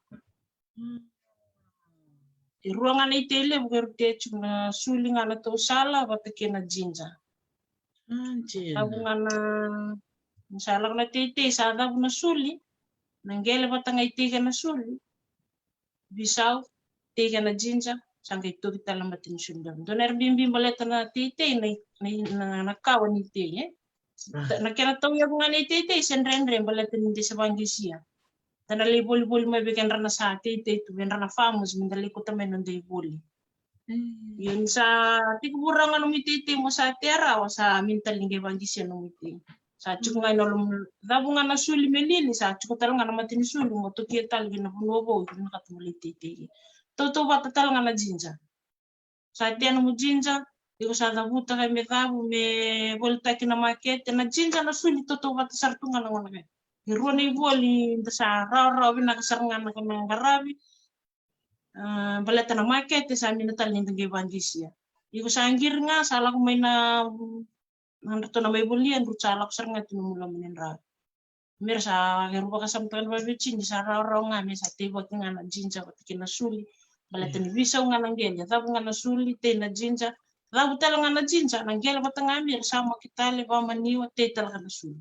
E rua ga na itei levu keru tei tiko, na suli ga na tausala vata kei na jinja. Cavu ga na, ni sa lako na teitei sa cavu na suli, na qele vata ga itei kei na suli. Visau, tei kei na jinja, sa qai toki tale na mata ni suli. Dua na era bibi baleta na teitei na, na, na, na kawa ni tei, e? Na kena tauyavu ga ni teitei se dredre baleta ni da se vaqisia. Da na lai volivoli mai vei kedra na sa teitei tu, vei kedra na farmers, me da lai kota mai noda ivoli. Io, ni sa tekivu rawa ga nomu iteitei mo sa tei rawa, sa mini tale ni qai vaqisia nomu itei. Sa tiko ga ina loma, cavu ga na suli me lili, sa tiko tale ga na mata ni suli, mo tokia tale ki na vanua vou, ki na katu mo lai teitei. Tautauvata tale ga na jinja. Sa tea nomu jinja, iko sa cavuta kai me cavu, me volitaki na makete, na jinja na suli tautauvata sara tu ga na gona kai. E rua na ivoli da sa rawarawa vinaka sara ga na kena qaravi. A, baleta na makete sa mini tale ni da qai vaqisia. Iko sa qiri ga, sa lako mai na, na dratou na mai volia, dru sa lako sara ga tu nomu loma ni drau. Mera sa keru vakasamataka na vavia tini, sa rawarawa ga me sa teivaki ga na jinja vata kei na suli. Baleta ni visau ga na qele, cavu ga na suli, tei na jinja, cavu tale ga na jinja, na qele vata ga mera sa maki tale, vamaniwa, tei tale ga na suli.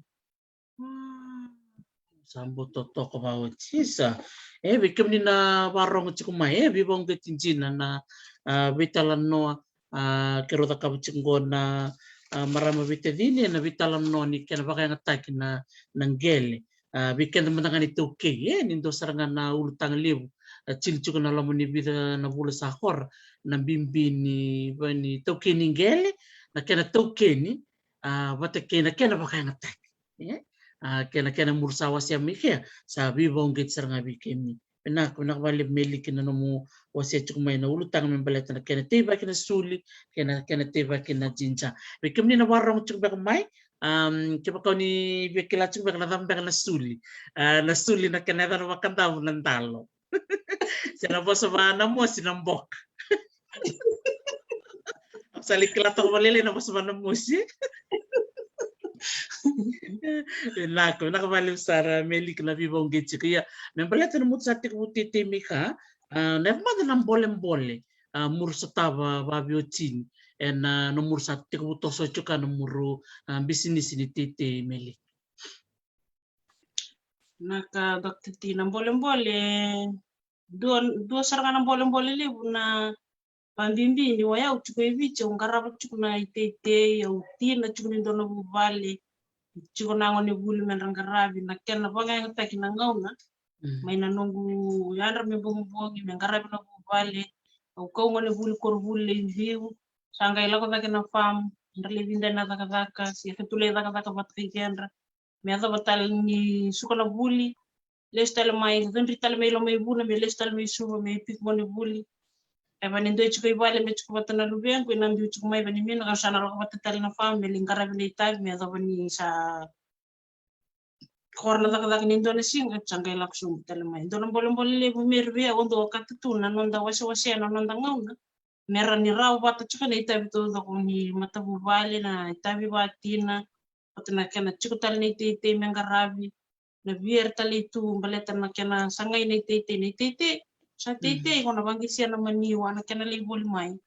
Sa bau totoka vakaoti sa. E, vei kemuni na vakarorogo tiko mai, e, veivakauqeti dina na, a, veitalanoa, a, keirau cakava tiko qo na, a, marama veitacini, na veitalanoa ni kena vakayagataki na, na qele. A, vei keda mada ga ni taukei, e, ni dua sara ga na ulutaga levu, a, tini tiko na loma ni vica na vula sa kora, na bibi ni, va ni taukei ni qele, na kena taukeni, a, vata kei na kena vakayagataki. E? A, kena, kena muru sa wasea mai kea, sa veivakauqeti sara ga vei kemuni. Vinaka, vinaka vakalevu Meliki na nomu wasea tiko mai na ulutaga me baleta na kena teivaki na suli, kei na, kena teivaki na jinja. Vei kemuni na vakarorogo tiko beka mai, Um, kevaka o ni via kila tiko beka na cava beka na suli. Ah, na suli na kena yacana vakadavu na dalo. Se na vosa vanamosi na boka. Sa lai kila toka vakalailai na vosa vanamosi. Vinaka, vinaka vakalevu sara Meliki na veivauqeti tiko. Ia, me baleta na nomutou sa tekivu teitei mai ka, ah, na yaco mada na bolebole, ah, muri sotava vaveiwatini ena, ah, nomutou sa tekivu toso tiko ka nomutou, ah, bisinisi ni teitei, Meliki. Na ka, Doctor T, na bolebole, dua, dua sara ga na bolebole levu na vabibi ni o yau tiko e Viti, au qarava tiko na iteitei, au tina tiko ni dua na vuvale, tiko na gonevuli me ra qaravi, na kena vakayagataki na gauna. Mm. Mai na noqu yadra me bogibogi, me qaravi na vuvale, au kau gonevuli, koronivuli, lai viu, sa qai lako cake na farm, ra lai vidai na cakacaka, se ka tu lai cakacaka vata kei kedra. Me yacova tale ni suka na vuli, lesu tale mai, cudru tale mai Lomaivuna, me lesu tale mai Suva, me pick gonevuli. E vaka ni dua e tiko i vale, me tiko vata na luvequ, ena dua e tiko mai, vaka ni mina, ka sa na lako vata tale na farm, me lai qaravi na itavi, me yacova ni sa kora na cakacaka ni dua na siga, sa qai lako sobu tale mai. Dua na bolebole levu Meri vei au, au dau okata tu na noda wasewase, na noda gauna. Me rawa ni rawa vata tiko na itavi taucoko ni matavuvale, na itavi vatina, vata na kena tiko tale na iteitei me qaravi, na vieri tale tu, baleta na kena sagai na iteitei, na iteitei. Sa teitei, mm, ko na vaqisia na maniwa, na kena lai voli mai.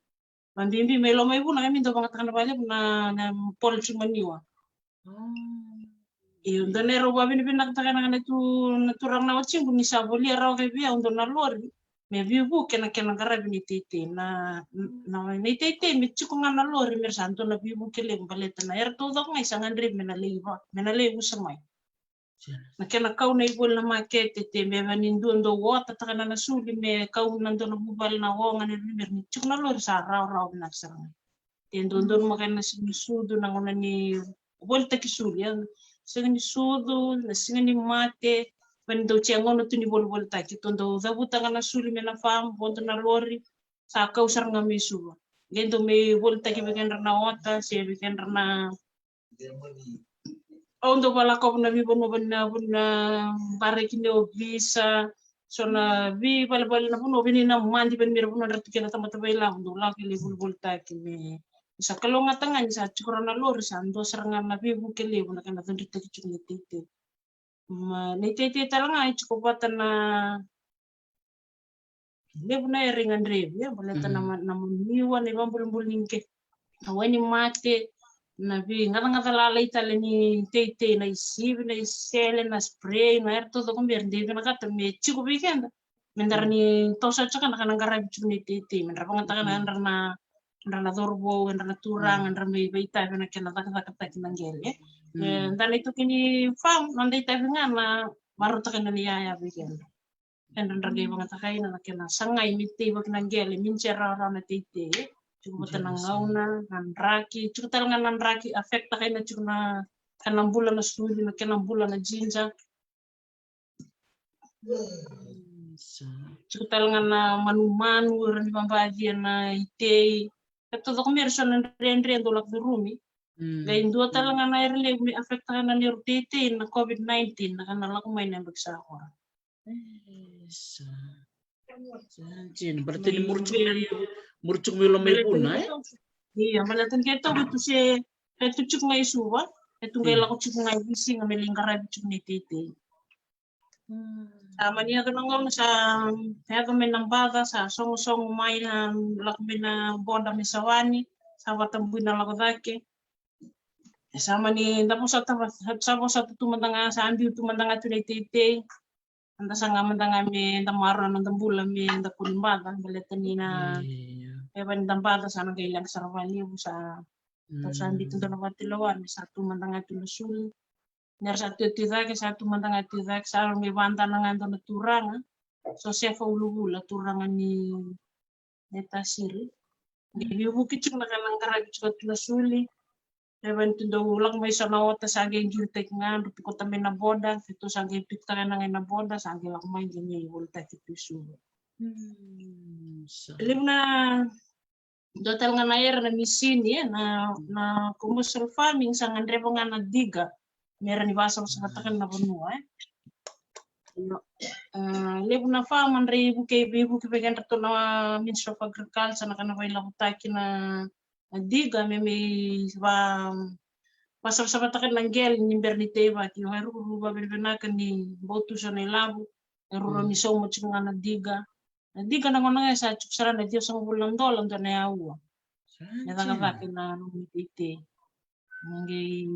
Vabibi mai Lomaivuna, kemudou vakayagataka na vale, na, na pole tiko maniwa. Mm. Io, dua na erau vavinavinakataka na, na tu, na turaga na watiqu ni sa volia rawa vei au dua na lori me veivuke na kena qaravi na iteitei. Na, na, na iteitei me tiko ga na lori me ra sa dua na veivuke levu baleta na era taucoko ga e sa gadrevi me na lai va, me na lai vusa mai. Sure. Na kena kau na ivoli na makete, te me vaka ni dua dau otataka na, na suli me kau na dua na vuvale na oga ni lori, me ra ni tiko na lori sa rawarawa vinaka sara ga. Te dodonu maka na siga ni sucu, na gauna ni volitaki suli, ia. Siga ni sucu, na siga ni mate, vaka ni dau tiko gauna tu ni volivolitaki, tou dau cavuta ga na suli mai na farm, vodo na lori, sa kau sara ga mai Suva. Qai dau mai volitaki vei kedra na ota, se vei kedra na, au dau vakalakova na veivanua, vei na, vei na bareki ni ovisa, so na veivalevale na vanua, vei na madi, vei na mira vanua, dra tu kina tamata vakailavo, dau lako lai volivolitaki me, sa kalougata ga ni sa tiko rawa na lori, sa dua sara ga na veivuke levu na kena cudrutaki tiko na iteitei. Ma, na iteitei tale ga e tiko vata na levu na era e gadrevi, e, baleta na, mm, ma-, na maniwa, na ivabulibuli ni qele, na wainimate, na veigacagaca lalai tale ni teitei, na isivi, na isele, na spray, na era taucoko me ra dei vinakata me tiko vei keda. Me dra, mm, ni toso tiko na kena qaravi tiko na iteitei, me dra vakayagataka na, mm, dra na, dra na cauravou, dra na turaga, mm, dra mai vakaitavi na kena cakacakataki na qele. Mm. E, da na itoki ni farm, na noda itavi ga na marautaka na iyaya vei keda. Kedra dra qai vakayagataka na kena sagai me teivaki na qele, me ni se rawarawa na teitei. Tiko vata na gauna, na draki, tiko tale ga na draki, affect-taka na tiko na kena bula na suli, na kena bula na jinja. Mm, sa. Tiko tale ga na manumanu, era ni vabacia na itei. Ka taucoko me ra so na dredre dau lako curumi. Mm. Qai dua tale ga na era levu me affect-taka na neru teitei na COVID nineteen, na kena lako mai na yabaki sa kora. E, sa. Sa, jini, baleta ni muri tiko mai, muri tiko mai Lomaivuna, e? Ia, baleta ni keitou tu se, keitou tiko ga i Suva, keitou qai lako tiko ga i Viti ga me lai qaravi tiko na iteitei. Mm. Sa mani yaco na gauna sa yaco mai na baca, sa sogosogo mai na, lako mai na boda mai Sawani, sa vatabui na lako cake. E sa mani da vosota, sa vosota tu mada ga, sa biu tu mada ga tu na iteitei. Eda saga mada ga me da maroroya na noda bula me da kua ni baca, baleta ni na, io, e vaka ni da baca sa na qai leqa sara vakalevu, sa, mm, tou sa biuta dua na vatulewa me sa tu mada ga tu na suli. Ni ra sa tu, tu cake, sa tu mada ga tu cake, sa mai vakadana ga dua na turaga, Josefa Uluvula, turaga ni Naitasiri. Qai veivuke tiko na kena qaravi tiko tu na suli. E vaka ni tu dau lako mai so na ota, sa qai qirotaki ga, dru pikota mai na boda, keitou sa qai pikotaka na ga na boda, sa qai lako mai qai mai volitaki tu i Suva. Mm, sa. Levu na dua tale ga na era na misini, e, na, na commercial farming sa gadreva ga na diga me ra ni vakasavasavataka na vanua, e. Io. E, levu na farm era vukei, veivuke vei kedratou na Ministry of Agriculture, na ka na vailavotaki na, na diga me, me va, vakasavasavataka na qele ni bera ni teivaki. Io, e ruku, ruku vavinavinaka ni bau tu so na ilavo, e rua ni sauma tiko ga na diga. Na diga na gauna ga e sa tiko sara na ciwasagavulu na dola dua na aua. Me cakacaka na nomu iteitei. Qai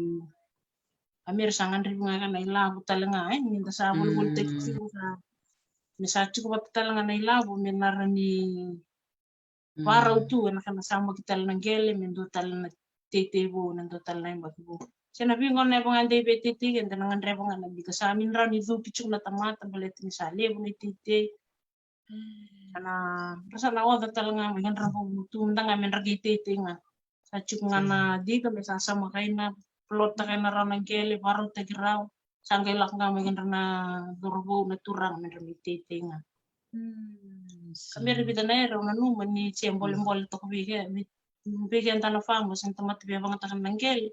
a mera sa gadrevi ga na ilavo tale ga, e, ni da sa volivolitaki tiko sa, me sa tiko vata tale ga na ilavo me na rawa ni varau tu ena ka na samaki tale na qele me dua tale na teitei vou, na dua tale na yabaki vou. Se na veigauna e vaka ga de vei teitei, keda na gadreva ga na diga, sa mi rawa ni cuki tiko na tamata baleta ni sa levu na iteitei. Ana ra sa na oca tale ga mai kedra vou, tu mada ga me dra qai teitei ga. Sa tiko ga na diga me sa samaka ina, plot taka ina rau na qele, varautaki rau. Sa qai lako ga mai kedra na cauravou, na turaga, me dra mai teitei ga. Ka mera vica na era au nanuma ni se bolebole toka vei ke, vei keda na farmers, se na tamata via vagataka na qele,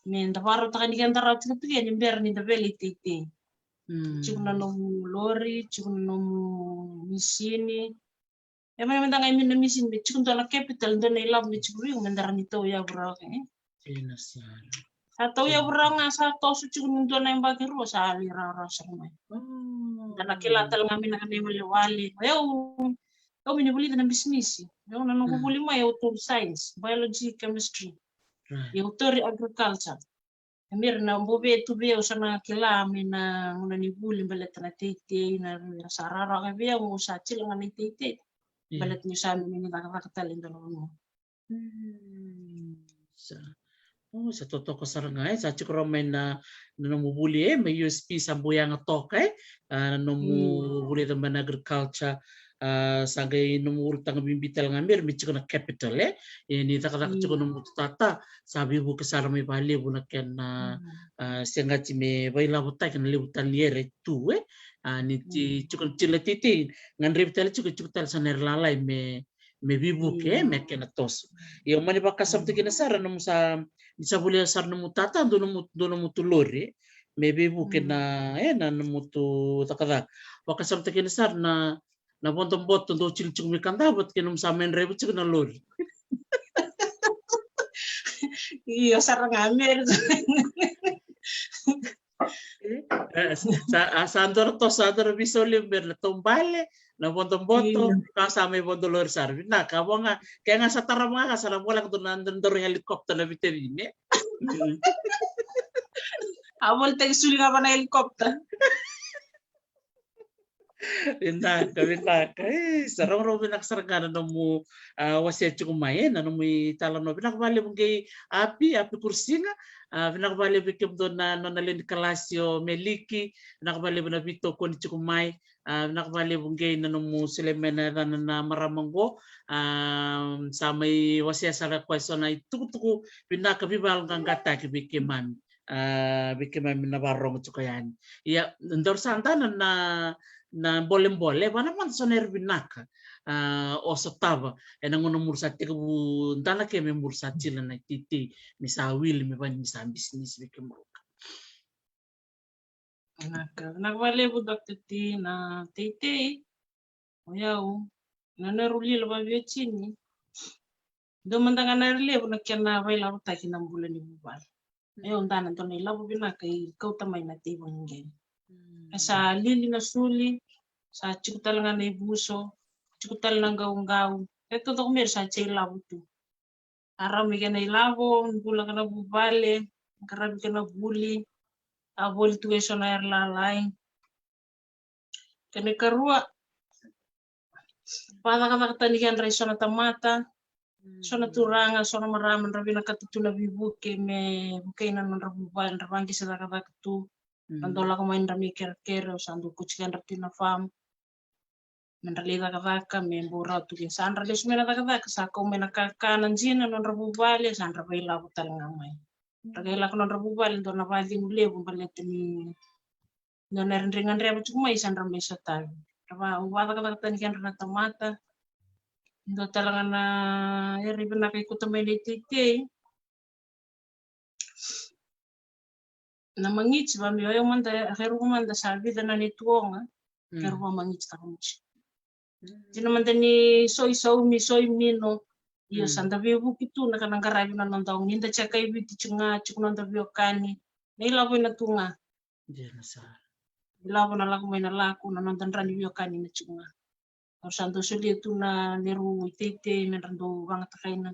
me da varautaka ni keda rau tiko tu ke ni bera ni da vele i teitei. Tiko na nomu lori, tiko na nomu misini. E mai mada ga i mini na misini me tiko dua na capital, dua na ilavo me tiko vei iko me da rawa ni tauyavu rawa ke. Sa tauyavu rawa ga, sa toso tiko ni dua na yabaki rua sa lai rawarawa sara mai. Da na kila tale ga mai na ka na iwalewale. Au, au mini vulica na bisinisi. Au na noqu vuli mai au tauri science, biology, chemistry. Au tauri agriculture. E mera na bau vei tu vei au sa na kila mai na gauna ni vuli baleta na teitei, na ra sa rawarawa vei au, au sa tila ga na iteitei. Baleta ni sa mini cakacaka tale dua na vanua. Sa, o, sa totoka sara ga, e, sa tiko rawa mai na, na nomu vuli, e, mai U S P sa bau yaga toka, e, a, na nomu vulica mai na agriculture, a, sa qai nomu ulutaga bibi tale ga mera me tiko na capital, e, e, ni cakacaka tiko nomu tata, sa veivuke sara mai vakalevu na kena, a, segati me vailavotaki na levu tale ni era e tu, e, a, ni tiko na teitei, gadrevi tale tiko, tiko tale sa na era lalai me me veivuke, e, me kena toso. Ia au mani vakasamataki kina sara nomu sa, ni sa volia sara nomu tata, dua nomu, dua nomu tu lori, me veivuke na, e, na nomu tu cakacaka. Vakasamataki kina sara na, na vodoboto dau tiko, tiko mai Kadavu, kei nomu sa mai draiva tiko na lori. Io, sara ga mera. E, sa, a, sa dua na toso, sa dua na veisau levu mera na taubale, na vodoboto, ka sa mai vodo lori sara. Vinaka, vo ga, ke ga sa tarava ga, sa na voleka dua na, dua na helicopter na veitacini. A volitaki suli ga va na helicopter. Vinaka, vinaka. E, sa rogorogo vinaka sara ga na nomu, a, wasea tiko mai, e, na nomu italanoa. Vinaka vakalevu qai Api, Api Kurusiga. A, vinaka vakalevu vei kemudou na nona lewe ni kalasi o Meliki. Vinaka vakalevu na veitokoni tiko mai. A, vinaka vakalevu qai na nomu solia mai na yacana na marama qo. A, sa mai wasea sara koya eso na itukutuku vinaka veivakayaloqaqataki vei keimami. A, vei keimami na vakarorogo tiko yani. Ia, daru sa dana na, na bolebole, vana mada so na era vinaka. A, o sotava, ena gauna muru sa tekivu dana ke me muru sa tila na iteitei, me sa wili, me vani, me sa bisinisi vei kemuru ka. Vinaka, vinaka vakalevu Doctor T na teitei. O yau, na noru lilo vaveiwatini. Dua mada ga na era levu na kena vailavotaki na bula ni vuvale. O yau dana dua na ilavo vinaka i kauta mai na teivogi qele. E sa lili na suli, sa tiko tale ga na ivuso, tiko tale na qauqau. E taucoko mera sa tei ilavo tu. A rawa me kena ilavo, bula kena vuvale, qaravi kena vuli, a voli tu eso na era lalai. Kena ikarua, vacakacaka tani kedra eso na tamata, so na turaga, so na marama, dra vinakata tu na veivuke me vukei na nodra vuvale, dra vaqise cakacaka tu. Na dau lako mai dra mai kerekere, o sa dau kauti kedra tu na farm. Me dra lai cakacaka, me bau rawa tu ke sa dra lesu mai na cakacaka, sa kau mai na kakana dina nodra vuvale, sa dra vailavo tale ga mai. Dra qai lako nodra vuvale, dua na vacegu levu baleta ni dua na era dra gadreva tiko mai, sa dra mai sotavi. Dra va, au vacakacaka tani kedra na tamata. Dua tale ga na era vinaka i kota mai na iteitei. Na magiti va me oya mada, keirau mada sa vica na neitou oga. Keirau va magiti taka muti. Dina mada ni soi saumi, soi mino. Io, sa da veivuke tu na ka na qaravi na noda oga. Ni da check i Viti tiko ga, tiko noda veiwekani. Na ilavo ina tu ga. Dina sara. Ilavo na lako mai na lako, na noda dra ni veiwekani na tiko ga. Au sa dau solia tu na neirau iteitei me dra dau vagatakaina.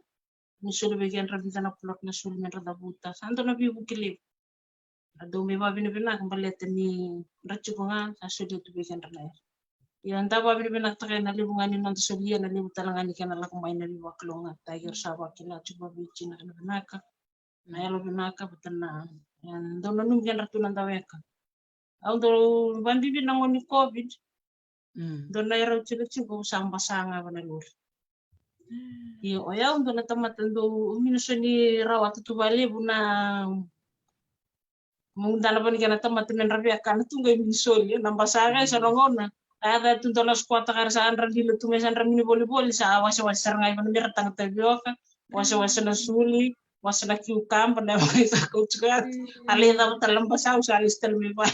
Ni soli vei kedra vica na plot na soli me dra cavuta. Sa dau na veivuke levu. Ra dau mai vavinavinaka baleta ni ra tiko ga, sa solia tu vei kedra na era. Ia da vavinavinakataka ena levu ga ni noda solia, na levu tale ga ni kena lako mai na veivakalougatataki, era sa vakila tiko vaveitina na vinaka. Na yalo vinaka vata na, e, dau nanumi kedra tu na dau weka. Au dau vabibi na gauna ni COVID. Dua na irau tiko tiko sa basa ga va na lori. Io, o yau dua na tamata dau mini soli ni rawa tu valevu na mudana vani kena tamata me dra via kana tu qai mini soli. Na basa ga e sa na gauna. A yaca tu dua na squat ka ra sa dra lila tu me sa dra mini volivoli sa wasewase sara ga i vana me ra taga tavioka. Wasewase na suli. Wasa na kiukaba na yavai sa kautuka yatu. A lai cava tale na basa au sa lesi tale mai vale.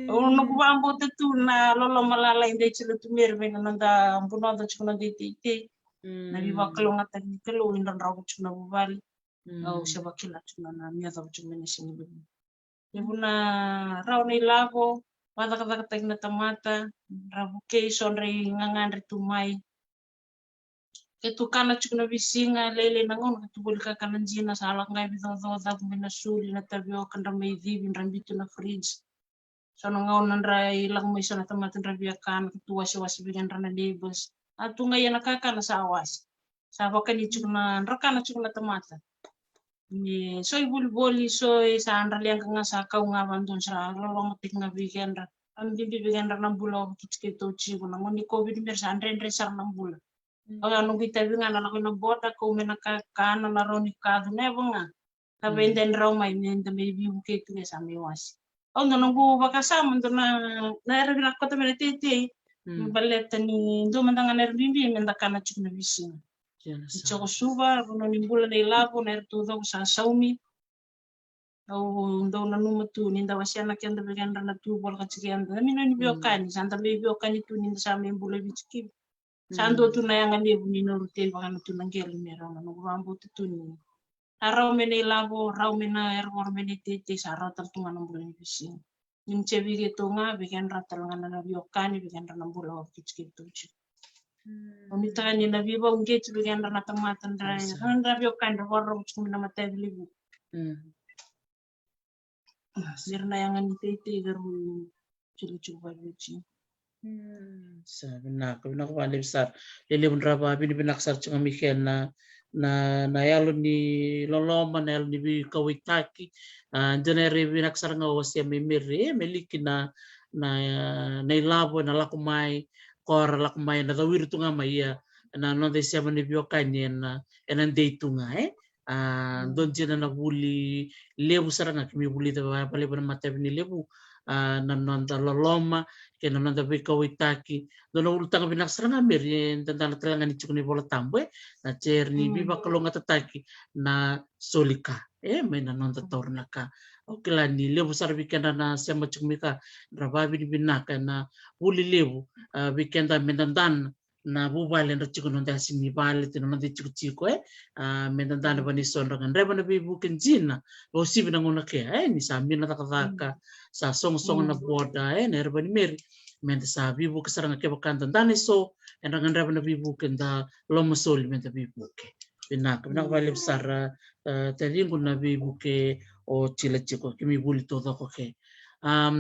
Au noqu vakabauta tu na loloma lalai dei tiko na tumeri vei na noda bunoda tiko na dei teitei. Na veivakalougatataki ni Kalou ni dradrau tiko na vuvale. Au se vakila tiko na mia cava tiko mai na siga levu. Levu na rawa na ilavo, vacakacakataki na tamata, ra vukei so dra igagadre tu mai. Ke tu kana tiko na veisiga, lailai na gauna ke tu voli kakana dina sa lako ga i vicoco cavu mai na suli na tavioka dra mai civi dra bitu na fridge. So na gauna dra i lako mai so na tamata dra via kana ke tu wasewase vei kedra na neighbors. A tu ga ia na kakana sa wase. Sa vakani tiko na dra kana tiko na tamata. Me so i volivoli so e sa dra leqa ga sa kau ga vadon sa loloma tiko ga vei kedra. A bibi vei kedra na bula o vakiti keitou tiko na gauna ni COVID mera sa dredre sara na bula. Au a noqu itavi ga na lako i na boda kau me na kakana na rawa ni kacu na yava ga. Ka vei deni rau mai me da mai vivukei tu e sa mai wasi. Au dua noqu vakasama dua na era vinaka kota me na teitei. Me baleta ni dua mada ga na era bibi me da kana tiko na veisiga. Ni tiko Suva, vanua ni bula na ilavo na era taucoko sa saumi. Au dau nanuma tu ni da wasea na keda vei kedra na tu vola ka tiko keda na mino ni viokani sa da mai viokani tu ni da sa mai bula vitikivi. Sa dua tu na yaga levu ni noru tei vaka na tu na qelu me rau na noqu vakabauta tu ni a rau me na ilavo, rau me na era voro me na iteitei sa rau tale tu ga na bula ni veisiga. Ni mtse vei keitou ga vei kedra tale ga na viokani vei kedra na bula o keitou tiko. O ni taka ni na vivau qeti vei kedra na tamata dra era na viokani dra voro tiko me na matavi levu. Sira na yaga ni teitei veru tiko tiko vaviti. Sa vinaka vinaka valevu sara. Lelevu dra vavinavinaka sara tiko ga mai kea na na na yalo ni loloma na yalo ni veikauwaitaki. A dua na era vinaka sara ga o wasea mai Meri e me liki na na na ilavo ena lako mai. Kora lako mai ena cawiri tu ga mai ia na noda isema ni viokani ena ena dei tu ga e. A dua dina na vuli levu sara ga kemi vulica valevu na matavi ni levu. A na noda loloma kei na noda veikauwaitaki. Dua na ulutaga vinaka sara ga Meri e dadana tale ga ni tiko na iVola Tabu e na teri ni veivakalougatataki na soli ka e mai na noda taura na ka. Au kila ni levu sara vei kedra na sema tiko mai ka dra vavinavinaka ena vuli levu a vei keda me dadana na vuvale dra tiko na noda yasi ni vale tiko na noda itikotiko e a me dadana vani so dra ga dreva na veivuke dina. Vausivi na gauna kea e ni sa mina cakacaka sa sogosogo na boda e na era vani Meri. Me da sa veivuke sara ga kevaka dadana iso e dra ga dreva na veivuke da loma soli me da veivuke. Vinaka vinaka valevu sara. Tariqu na veivuke o tila tiko kemi vuli taucoko ke. Au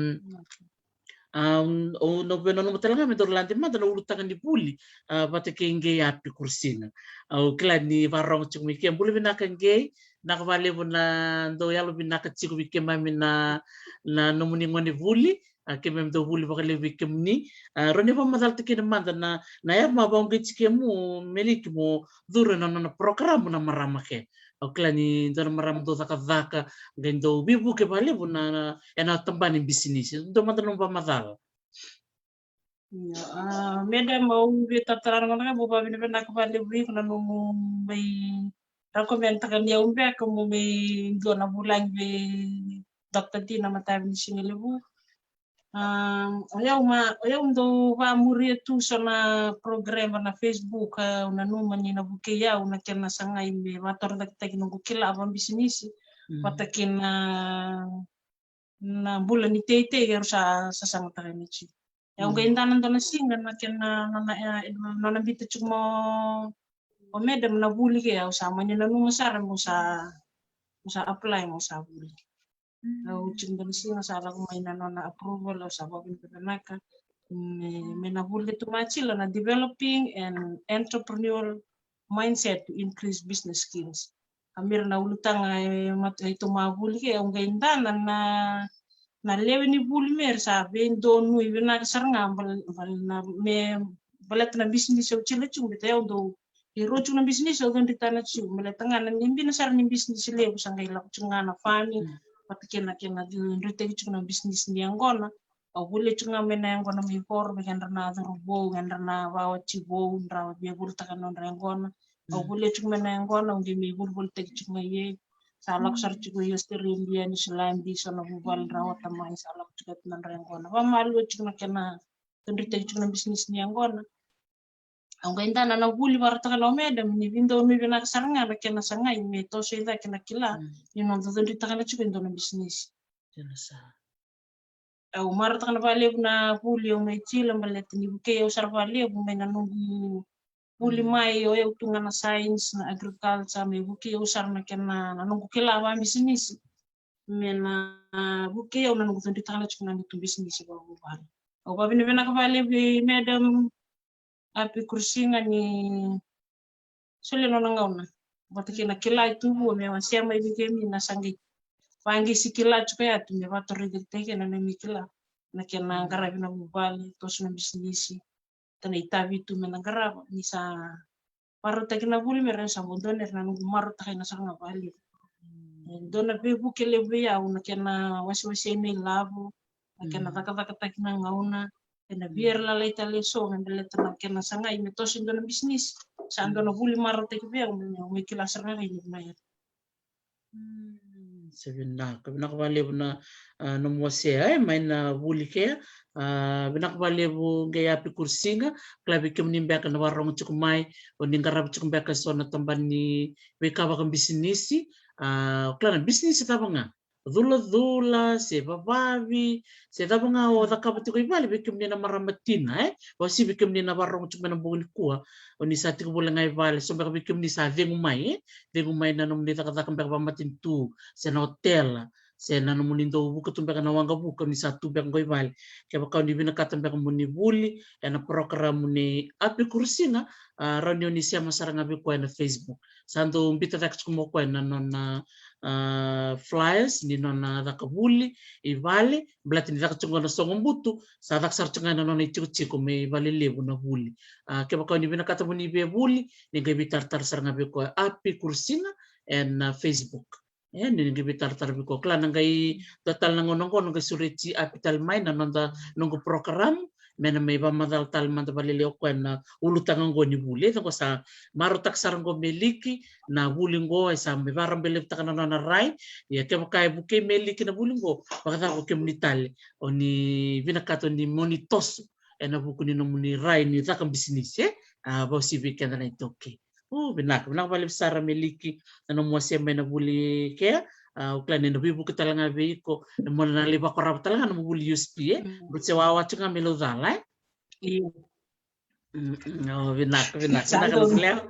na vei nanuma tale ga me daru lade mada na ulutaga ni vuli a vata kei Gei Api Kurusina. Au kila ni vakarogo tiko mai ke bula vinaka Gei. Vinaka valevu na dau yalo vinaka tiko vei keimami na na nomuni gone vuli. A keimami dau vuli vakalevu vei kemuni. A rau ni vakamacalataki kina mada na na yava ma vauqeti kemu me liki mo curu ena nona porokaramu na marama ke. Au kila ni dua na marama dau cakacaka qai dau veivuke valevu na ena tabana ni bisinisi dua mada na nomu vakamacala. Io, a, madam, au via taratara mada ga, bau vavinavinaka vakalevu vei iko na nomu mai recommend taka ni au beka mo mai dua na vulagi vei Doctor Dina Matavi ni Siga Levu. A, o yau ma, o yau dau vamuria tu so na program na Facebook, a, au nanuma ni na vukei au na kena sagai me vatorocaketaki noqu kila vabisinisi, vata kei na na bula ni teitei, era sa sasagataka ni tiko. E au qai dana dua na siga na kena nona, e, nona bita tiko mo, o madam na vuli ke, au sa mani nanuma sara mo sa, mo sa apply mo sa vuli. Au tiko dua na siga sa lako mai na nona approval, au sa vavinavinaka. Me, me na vuli tu matila na developing and entrepreneurial mindset to increase business skills. A mera na ulutaga e matu e tomavuli ke, au qai dana na, na lewe ni vuli mera sa veidonui vinaka sara ga bal-, bal-, na me baleta na bisinisi au tila tiko, beta au dau e rua tiko na bisinisi au codritana tiko, baleta ga na ni bina sara ni bisinisi levu sa qai lako tiko ga na farming, vata kei na kena dritaki tiko na bisinisi ni yaqona. Au volia tiko ga mai na yaqona mai Voro, vei kedra na cauravou, kedra na vawati vou, dra via volitaka nodra yaqona. Au volia tiko mai na yaqona, au qai mai volivolitaki tiko ga i e. Sa lako sara tiko i Australia, Niusiladi, so na vuvale dra ota mai, sa lako tiko atu nodra yaqona. Vamalua tiko na kena codritaki tiko na bisinisi ni yaqona. Au qai dana na vuli varataka na o madam ni veidonui vinaka sara ga na kena sagai me toso i cake na kila ni noda codritaka na tiko e dua na bisinisi. Au marautaka na valevu na vuli au mai tila baleta ni vukei au sara valevu mai na noqu vuli mai o yau tu ga na science na agriculture me vukei au sara na kena na noqu kila vabisinisi. Me na vukei au na noqu codritaka na tiko na noqu bisinisi vavuvale. Au vavinavinaka valevu i madam Api Kurisiga ni solia nona gauna vata kei na kila e tu vua me wasea mai vei kemi na sa qai vaqisi kila tiko ya tu me vatorocaketaki kena nomi kila na kena qaravi na vuvale, toso na bisinisi, ta na itavi tu me na qarava ni sa marautaki na vuli me ra sa vo dua na era na noqu marautaka ena sara ga vale. E dua na veivuke levu vei au na kena wasewasei na ilavo, na kena cakacakataki na gauna, ena via era lalai tale eso me baleta na kena sagai me toso e dua na bisinisi. Sa dua na vuli marautaki vei au me au mai kila sara ga rai ni vuna era. Sa vinaka, vinaka valevu na, a, nomu wasea e mai na vuli kea. A, vinaka valevu qai Api Kurisiga, kila vei kemuni beka na varogo tiko mai, o ni qarava tiko beka eso na tabana ni veika vakabisinisi, a, kila na bisinisi cava ga. Culacula, se vavavi, se cava ga o cakava tiko i vale vei kemuni na marama tina, e? Vausi vei kemuni na varogo tiko mai na bogi nikua, o ni sa tiko voli ga i vale, so beka vei kemuni sa cegu mai, e? Cegu mai na nomuni cakacaka beka vakamatanitu, se na otela, se na nomuni dau vuka tu beka na waqavuka, o ni sa tu beka qo i vale. Kevaka o ni vinakata beka mo ni vuli ena porokaramu ni Api Kurisiga, a, rawa ni o ni sema sara ga vei koya ena Facebook. Sa dau bita cake tiko mo koya na nona, a, flyers ni nona caka vuli i vale, baleta ni caka tiko ga na sogo butu, sa caka sara tiko ga na nona itikotiko me vale levu na vuli. A, kevaka o ni vinakata mo ni via vuli, ni qai veitaratara sara ga vei koya Api Kurisiga ena, a, Facebook. E, ni qai veitaratara vei koya. Kila na qai dua tale na gauna qo na qai sureti Api tale mai na noda noqu porokaramu me na mai vakamacala tale mada vakalailai o koya na ulutaga qo ni vuli. E, sa qo sa marautaka sara qo Meliki na vuli qo, e sa mai vakarabailevutaka na nona rai. Ia kevaka e vukei Meliki na vuli qo, vakacava o kemuni tale, o ni vinakata o ni mo ni toso ena vuku ni nomuni rai ni caka bisinisi, e? A, vausi vei keda na iTaukei. O, vinaka, vinaka vakalevu sara Meliki na nomu wasea mai na vuli kea. A, au kila ni na veivuke tale ga vei iko, e mo na lai vakorava tale ga na nomu vuli U S P, e? But se wawa tiko ga me laucala, e? Io. Mm, mm, o, vinaka, vinaka, vinaka na noqu lewa.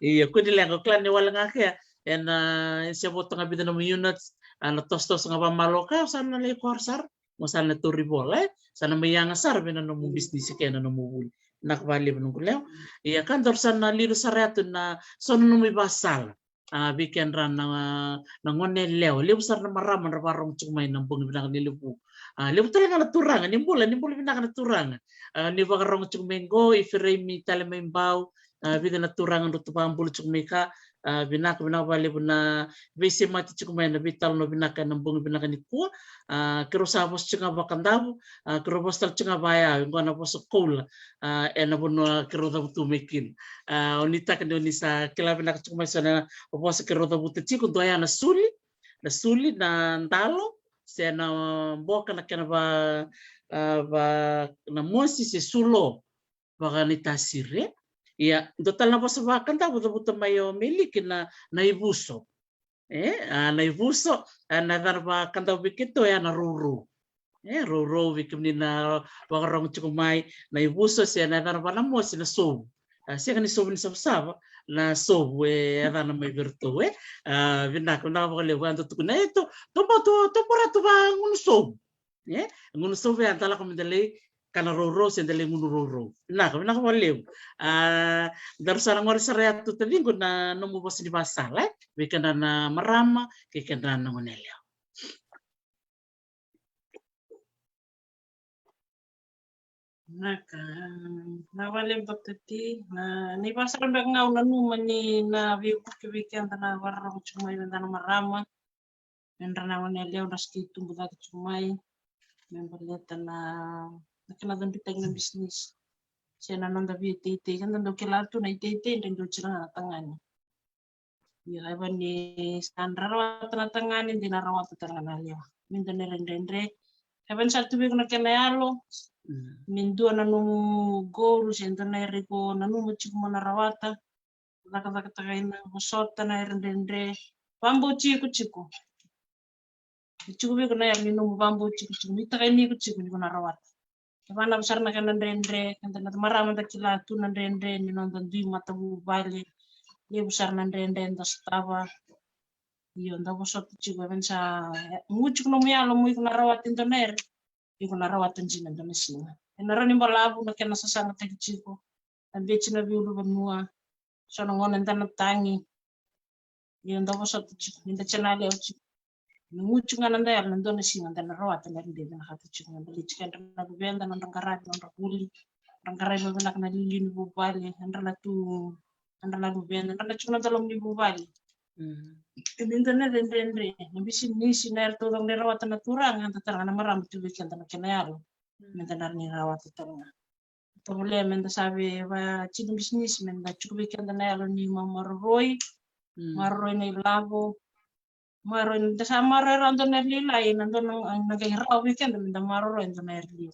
Io, kua ni leqa, au kila ni wale ga kea ena, e se voto ga vica na nomu units, a, na tosotoso ga vakamaloka, au sa na lai kora sara. Mo sa na tauri vola, e? Sa na mai yaga sara vei na nomu bisinisi kei na nomu vuli. Vinaka vakalevu noqu lewa. Ia ka daru sa na lilo sara yatu na so na nomu ivakasala. A, vei kedra na, na gone yalewa. Levu sara na marama dra vakarogo tiko mai na bogi vinaka ni levu. A, levu tale ga na turaga, ni bula, ni bula vinaka na turaga. A, ni vakarogo tiko mai qo, i Fereimi tale mai Bau. A, vica na turaga dra tu vakabula tiko mai ka. A, vinaka, vinaka vakalevu na veisemati tiko mai na veitalanoa vinaka ena bogi vinaka nikua. A, keirau sa vosa tiko ga vakaDavu, a, keirau vosa tale tiko ga vaya, e qo na vosa koula, a, ena vanua keirau cavutu mai kina. A, o ni taka ni o ni sa kila vinaka tiko mai so na vosa keirau cavuta tiko, dua ya na suli, na suli, na dalo, se na boka na kena va, a, va, na mosi se sulo, vaka ni tasiri. Ia, dua tale na vosa vakaDavu cavuta mai o Meliki na, na ivuso. E, a, na ivuso, a, na yacana vakaDavu vei keitou ya na rourou. E, rourou vei kemuni na vakarorogo tiko mai, na ivuso se na yacana vaka na mosi na sovu. A, sega ni sovu ni savasava, na sovu e yacana mai vei iratou, e. A, vinaka, vinaka vakalevu, a, dau tukuna, e, tou, tou bau, tou, tou bau ratu vagunu sovu. E, gunu sovu ya da lako me da lai kana rourou se da lai gunu rourou. Vinaka, vinaka vakalevu. A, daru sa na qori sara ya tu taciqu na nomu vosa ni vasala, e, vei kedra na marama kei kedra na goneyalewa. Vinaka, vinaka vakalevu Doctor T. Na, ni vasala beka ga au nanuma ni na veivuke vei keda na vakarorogo tiko mai vei da na marama. Me dra na goneyalewa, dra skei tubu cake tiko mai. Me baleta na, na kena cabitaki na bisinisi. Se na noda via teitei, keda dau kila tu na iteitei, dra dau tiko ga na tagane. Ia, e va ni sa dra rawata na tagane, de na rawata tale ga na yalewa. Me dua na dredredre. E va ni sa tu vei iko na kena yalo. Mm. Me dua na nomu goal, se dua na ira iko nanuma tiko mo na rawata. Cakacakataka ina, vosota na ira dredre. Vabauti iko tiko. Ni tiko vei iko na yalo ni nomu vabauti iko tiko. Ni takai ni iko tiko ni ko na rawata. E va na sara na kena dredre, keda na marama da kila tu na dredre ni noda dui matavuvale. Levu sara na dredre da sotava. Io, da vosota tiko, e va ni sa, e, gu tiko nomu yalo mo iko na rawata e dua na ira. Iko na rawata dina e dua na siga. Ena rawa ni balavu na kena sasagataki tiko. Na beci na veiuluvanua. So na gauna eda na tagi. Ia da vosota tiko, ni da sa na yalewa tiko. Ni gu tiko ga na noda yalo, na dua na siga da na rawata na ira dina, vinakata tiko, me baleti kedra na luveda, na nodra qaravi, na nodra vuli, nodra qaravi vakavinaka na iliuliu ni vuvale, nodra na tu, nodra na luveda, nodra na tiko na noda loma ni vuvale. Mm. E ni dua na dredredre, na bisinisi, na ira taucoko ni rawata na turaga, eda tale ga na marama tu vei keda na kena yalo. Mm. Me da na rawa ni rawata tale ga. Tovolea me da sa vei, va, tiko bisinisi, me da tiko vei keda na yalo ni ma-, maroroi, mm, maroroi na ilavo, maroroi, da sa maroroi rawa dua na ira lailai, na dua na, na qai rawa vei keda me da maroroi dua na ira levu.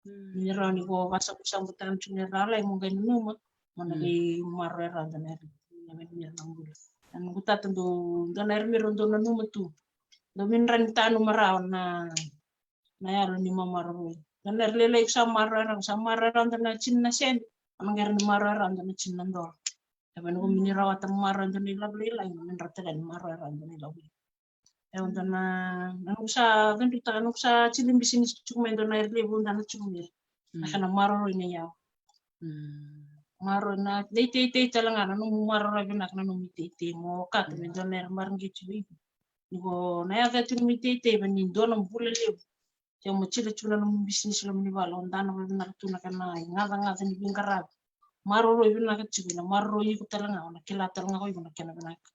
Mm. Ni rawa ni ko vasabusabu tale tiko na ira lailai, mo qai nanuma mo na, mm, qai maroroi rawa dua na ira, na ira na bula. Na noqu tata dau, dua na ira me rau dau nanuma tu. Dau vei ni rawa ni tanuma rawa na na yalo ni mamaroroi. Dua na ira lailai ko sa maroroya rawa, sa maroroya rawa dua na tini na sede, a na qai rawa ni maroroya rawa dua na tini na dola. E va ni ko me ni rawata maroroya dua na ilavo lailai, me dra tale ni maroroya rawa dua na ilavo lailai. E dua na, na noqu sa cudrutaka, noqu sa tiko bisinisi tiko mai, dua na ira levu dua na tiko mai. Na kena maroroi na iyau. Mm. Maroroi na, na iteitei tale ga, na nomu maroroya vinaka na nomu iteitei, mo okata me dua na ira mareqeti vei iko. Ni ko na yaco tiko nomu iteitei, va ni dua na bula levu. Ke mo tiko tiko na nomu bisinisi, loma ni vale, o dana vakavinaka tu na kena igacagaca ni veiqaravi. Maroroi vinaka tiko, na maroroi iko tale ga, o na kila tale ga ko iko na kena vinaka.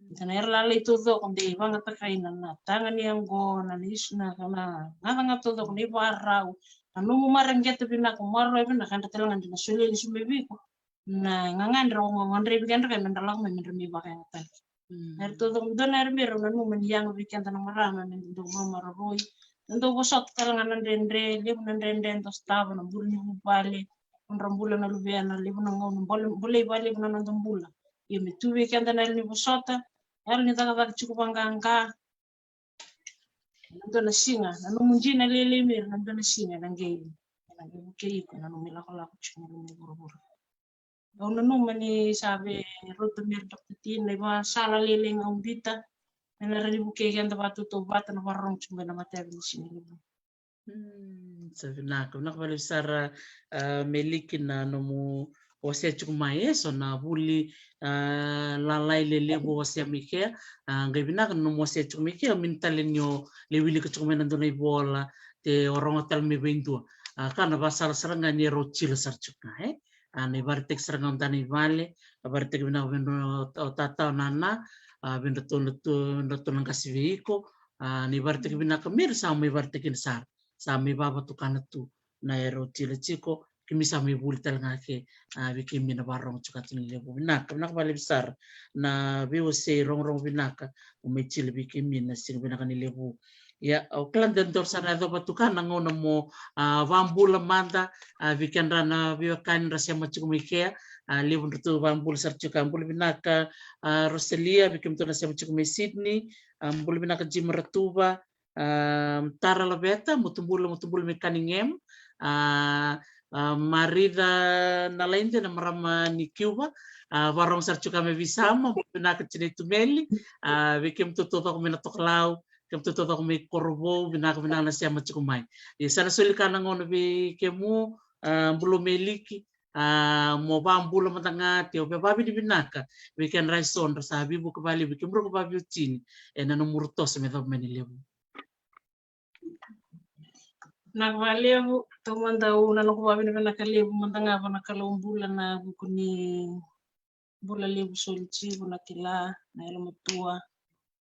Ita na ira lailai taucoko, de vagatakaina na taga ni yaqona, na isu, na, na gacagaca taucoko, na ivakarau, na nomu mareqeta vinaka, maroroya vinaka, dra tale ga dina solia lesu mai vei iko na gagadre, o gagadre vei kedra, me dra lako mai me dra mai vakayagataki. Mm. Na ira taucoko, dua na ira me rau nanuma ni yaga vei keda na marama, me dau mamaroroi, me dau vosota tale ga na dredre, levu na dredre dau sotava, na bula ni vuvale, nodra bula na luvena, levu na gauna, bula, bula ivalevu na noda bula. Ia me tu vei keda na yalo ni vosota, yalo ni cakacaka tiko vaqaqa. Na dua na siga, na nomu dina lailai me ra, na dua na siga, na qai, na qai vukei iko, na nomu ilakolako tiko na nomu vuravura. Au nanuma ni sa vei rauta me ra Doctor T, na ivasala lailai ga au bita, me na rawa ni vukei keda vakatautauvata na vakarorogo tiko mai na matayavu ni siga levu. Mm, sa vinaka, vinaka vakalevu sara, a, Meliki na nomu wasea tiko mai, e, so na vuli, a, lalai lelevu wasea mai kea, a, qai vinaka na nomu wasea tiko mai kea, mini tale ni o lai wilika tiko mai na dua na ivola, te o rogo tale mai vei dua. A, ka na vasala sara ga ni rau tila sara tiko ga, e. A, na ivakaraitaki sara ga o dana i vale, a, vakaraitaki vinaka vei o, o tata, o nana, a, vei dratou na tu, dratou na qase vei iko, a, na ivakaraitaki vinaka me ra sa mai vakaraitaki kina sara, sa mai vavatukana tu na era o tila tiko, kemi sa mai vuli tale ga ke, a, vei kemi na varogo tiko atu ni levu. Vinaka, vinaka vakalevu sara na veiwasei rogorogo vinaka o mai tila vei kemi na siga vinaka ni levu. Ia, o kila de dor sara na yacova tu ka na gauna mo, a, vabula mada, a, vei kedra na veiwekani ra sema tiko mai kea, a, levu dratou vabula sara tiko, a, bula vinaka, a, Rosalia, vei kemudou na sema tiko mai Sydney, a, bula vinaka Jim Ratuva, a, Tara Laveta, mo tu bula, mo tu bula mai Cunningham, a, a, Marica Nalaide, na marama ni Cuba, a, varogo sara tiko mai Visama, bula vinaka Tina Itumeli, a, vei kemudou taucoko mai na Tokalau, kemudou taucoko mai Korovou, vinaka, vinaka na sema tiko mai. Ia sa na soli ka na gauna vei kemu, a, bula Meliki, a, mo vabula mada ga, te o via vavinavinaka vei kedra eso dra sa veivuke valevu vei kemudou ka vaviotini ena nomudou toso me cava mai ni levu. Vinaka vakalevu, taumada au na noqu vavinavinaka levu mada ga vua na Kalou bula na vuku ni bula levu soli tiko, na kila, na yalomatua,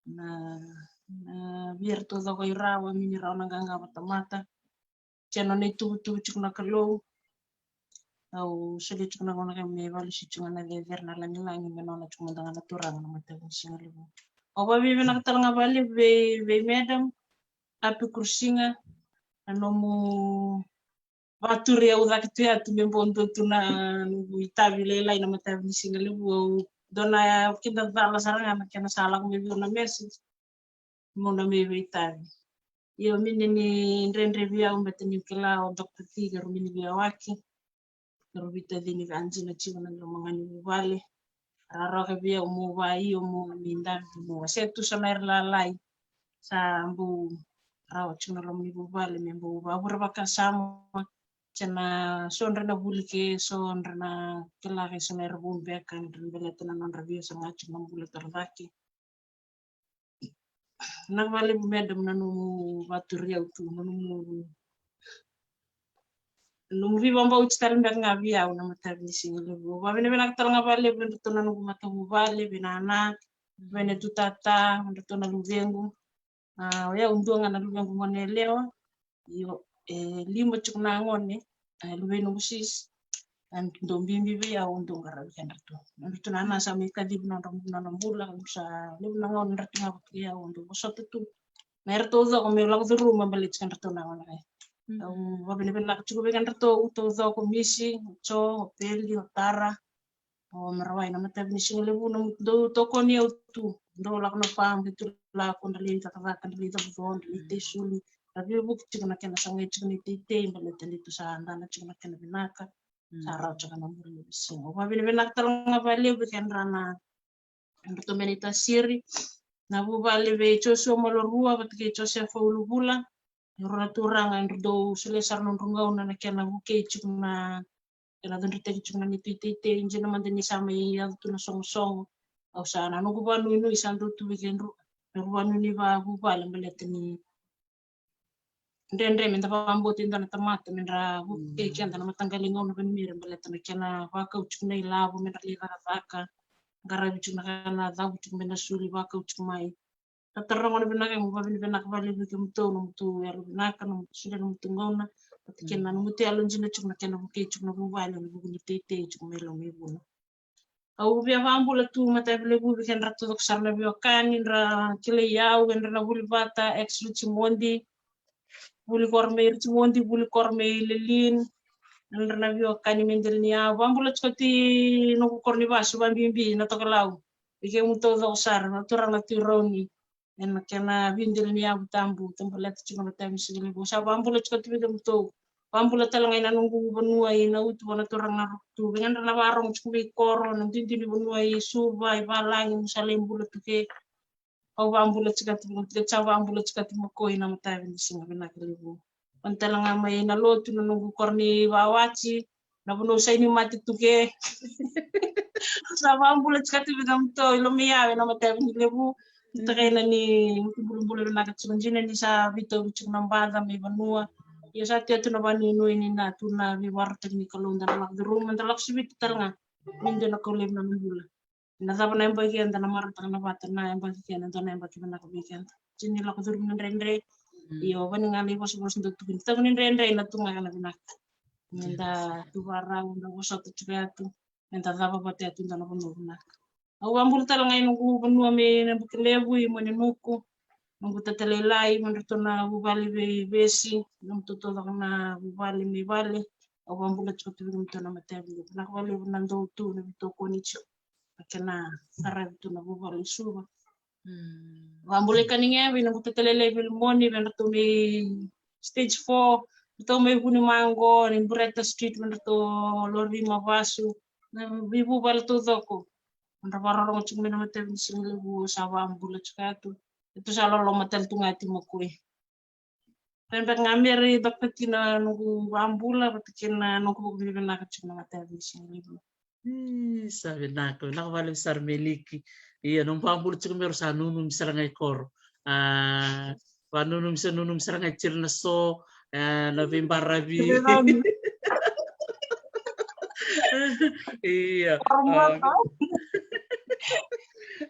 na, na vei ira taucoko i rawa, mini rawa na qaqa vakatamata. Kei na nona ituvatuva tiko na Kalou. Au solia tiko na gauna qai me valusi tiko ga na cecere, na lagilagi me nona tiko mada ga na Turaga na mataveisiga levu. Au vavinavinaka tale ga vakalevu vei, vei madam Api Kurusiga, na nomu vaturi au cake tu ya tu me bau dua tu na noqu itavi lailai na mataveisiga levu. Au dua na kidacala sara ga na kena sa lako mai vei au na message meu na mai veitavi. Io, mini ni dredre vei au beta niu kila o Doctor T, keirau mini veiyawaki, keirau veitacini vei Anjina tiko na loma ga ni vuvale. Rarawa vei au meu vakaio, meu na mai dabe, meu wasea tu so na ira lalai sa bau rawa tiko na loma ni vuvale me bau vakavure vakasama. Kei na so dra na vuli ke, so dra na kila ke, so na ira vou beka dra baleta na nodra veiyasa ga tiko na bula tara cake. Vinaka vakalevu madam na nomu vaturi au tu, na nomu, nomu veivakabauti tale beka ga vei au na mataveisiga levu. Vavinavinaka tale ga vakalevu vei dratou na noqu matavuvale, vei nana, vei na tu tata, vei dratou na luvequ. A, o yau dua ga na luvequ gone yalewa. Io, e lima tiko na gone, e, luvei noqu sis. A, dau bibi vei au, dau qaravi kedratou. Nodratou nana sa mai kacivi nodra, nodra bula, sa levu na gauna dratou ga vata kei au, dau vosota tu. Na ira taucoko meu lako curuma baleti kedratou na gone. Au vavinavinaka tiko vei kedratou taucoko, Misi, o Jo, o Peli, o Tara, o Marawai, na mataveisiga levu na dau tokoni au tu. Dau lako na fam, dau tu lako, dra lai cakacaka, dra lai cavuco, dra lai teisulu. Ra veivuke tiko na kena sagai tiko na iteitei baleta ni tu sa dana tiko na kena vinaka. Sa rawa tiko na bula ni veisiga. Au vavinavinaka tale ga vakalevu vei kedra na, kedratou mai na itasiri. Na vuvale vei Joshua Malorua vata kei Josefa Uluvula. Rau na turaga, drau dau solia sara nodrau gauna na kena vukei tiko na, kena cudrutaki tiko na neitou iteitei, dina mada ni sa mai yaco tu na sogosogo. Au sa, na noqu vakanuinui sa dau tu vei kedrau, noqu vakanuinui vakavuvale baleta ni dredre meda vakabauta e dua na tamata me dra vukei keda na mataqali gauna vanimira baleta na kena vakau tiko na ilavo me dra lai cakacaka, qaravi tiko na kena cavu tiko me na suli, vakau tiko mai. Sa tara na gauna vinaka, meu vavinavinaka vakalevu vei kemudou, nomutou yalo vinaka, nomutou solia nomutou gauna, vata kei na nomutou yalo dina tiko na kena vukei tiko na vuvale ena vuku ni teitei tiko mai Lomaivuna. Au via vakabula tu mataveilei vei kedratou taucoko sara na veiwekani, dra kilai au, dra na vuli vata, ex Richmond, vuli koro mai Richmond, vuli koro mai Lelean, dra na veiwekani mai Delaniyavu. Vakabula tiko ti noqu koro ni vasu, vakabibi na Tokalau. Vei kemudou taucoko sara na turaga na Tui Rauni ena kena veidelaniyavu tabu, tabaleta tiko na taimi siga levu. Sa vakabula tiko tu vei kemudou. Vakabula tale ga ina noqu vanua i Nautu vua na turaga na Roko Tu. Vei kedra na vakarorogo tiko mai koro, na duidui ni vanua i Suva, i valagi, mo sa lai bula tu ke. Au vakabula tiko tu vei kemudou, sa vakabula tiko tu vei kemudou ena mataveisiga vinaka levu. Au tale ga mai na lotu, na noqu koro ni vakawati, na vanua au saini mate tu ke. Sa vakabula tiko tu vei kemudou i Lomiyawe ena mataveilei levu. Takai na ni mutu bulabula vinaka tiko, dina ni sa veitauvi tiko na baca mai vanua. Ia sa tiko tu na vanuinui ni na tu na veivarautaki ni Kalou, da na lako curuma, da lako sivita tale ga. Ni dua na kau levu na bula. Na cava na yabaki eda na marautaka na vata, na yabaki kena dua na yabaki vinaka vei keda. Sega ni lako curuma na dredre. Io, vani ga na ivosavosa dau tukuni, tavu ni dredre na tu ga na vinaka. Meda tu varau, da vosota tiko yatu, meda cava vata yatu dua na vanua vinaka. Au vabula tale ga i noqu vanua mai Nabukelevu, i Muanenuku, noqu tata lailai, me dratou na vuvale vei Vesi, nomu totoka na vuvale mai vale. Au vabula tiko tu vei kemudou na mataka vinaka vakalevu na dou tu na veitokoni tiko. Na kena qaravi tu na vuvale i Suva. Vabula i Kanigea vei noqu tata lailai Velimoni, vei dratou mai stage four, dratou mai Vunimaqo, ni Bureta Street, vei dratou lori mavasu. Na veivuvale taucoko. Nodra vakarorogo tiko mai na matavi ni siga levu, sa vabula tiko yatu. Etou sa loloma tale tu ga ti makoi. Beka ga meri doka kina noqu vabula vata kina noqu vakavinavinaka tiko na matavi ni siga levu. Ii, sa vinaka, vinaka vakalevu sara Meliki. Ia, nomu vabula tiko mero sa nunumi sara ga i koro. A, vanunumi sa nunumi sara ga i tiri na so, a, na veibaravi. Ia.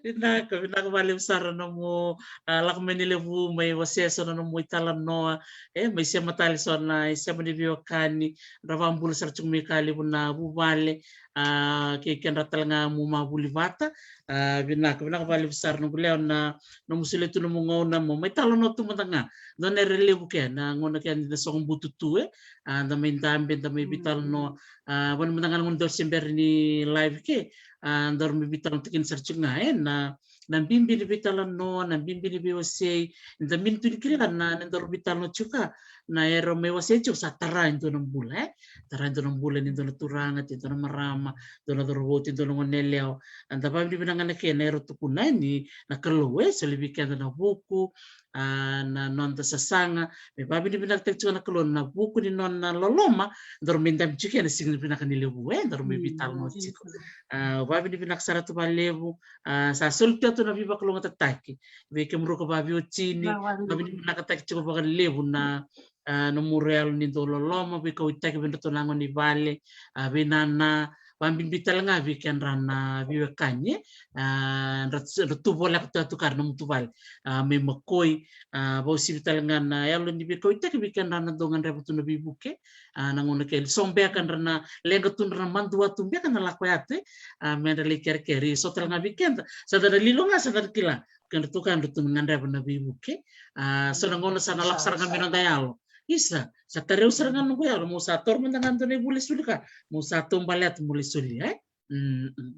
Vinaka, vinaka vakalevu sara nomu, a, lako mai ni levu, mai wasea so na nomu italanoa, e, mai sema tale so na isema ni veiwekani, ra vabula sara tiko mai ka levu na vuvale, a, kei kedra tale ga mu mavuli vata, a, vinaka, vinaka vakalevu sara noqu lewa na, nomu solia tu nomu gauna mo mai talanoa tu mada ga. Dua na era levu ke, na gauna ke da sogo butu tu, e, a, da mai dabe, da mai veitalanoa, a, vani mada ga na gauna daru se bera ni live ke, a, daru mai veitalanoa tikina sara tiko ga, e, na, na bibi ni veitalanoa, na bibi ni veiwasei, da mini tu ni kila na, na daru veitalanoa tiko ka, na era mai wasea tiko sa tara e dua na bula, e. Tara e dua na bula ni dua na turaga, ti dua na marama, dua na cauravou, ti dua na gone yalewa. A, da vavinavinaka ga na kena era tukuna ni na Kalou, e, soli vei keda na vuku, a, na noda sasaga, me vavinavinakataki tiko na Kalou na vuku ni nona loloma, daru mai dabe tiko ena siga vinaka ni levu, e, daru mai veitalanoa tiko. A, vavinavinaka sara tu vakalevu, a, sa soli tu yatu na veivakalougatataki vei kemudou ka vaveiwatini, vavinavinakataki tiko vakalevu na, a, nomu yalo ni dau loloma, veikauwaitaki vei dratou na gone i vale, a, vei nana, vabibi tale ga vei kedra na veiwekani, e, a, dra, dra tu voleka tu yatu kara na mutu vale, a, mai makoi, a, vausivi tale ga na yalo ni veikauwaitaki vei kedra na dau gadreva tu na veivuke, a, na gauna ke so beka dra na leqa tu dra na madua tu beka na lako yatu, e, a, me dra lai kerekere, so tale ga vei keda, sa da na lilo ga, sa da na kila, kedra tu ka dra tu na gadreva na veivuke, a, so na gauna sa na lako sara ga me noda yalo. Isa, sa tareu sara ga noqu yalo, mo sa toro mada ga dua na ivula e soli ka, mo sa taubale yatu mo lai solia, e? Mm, mm.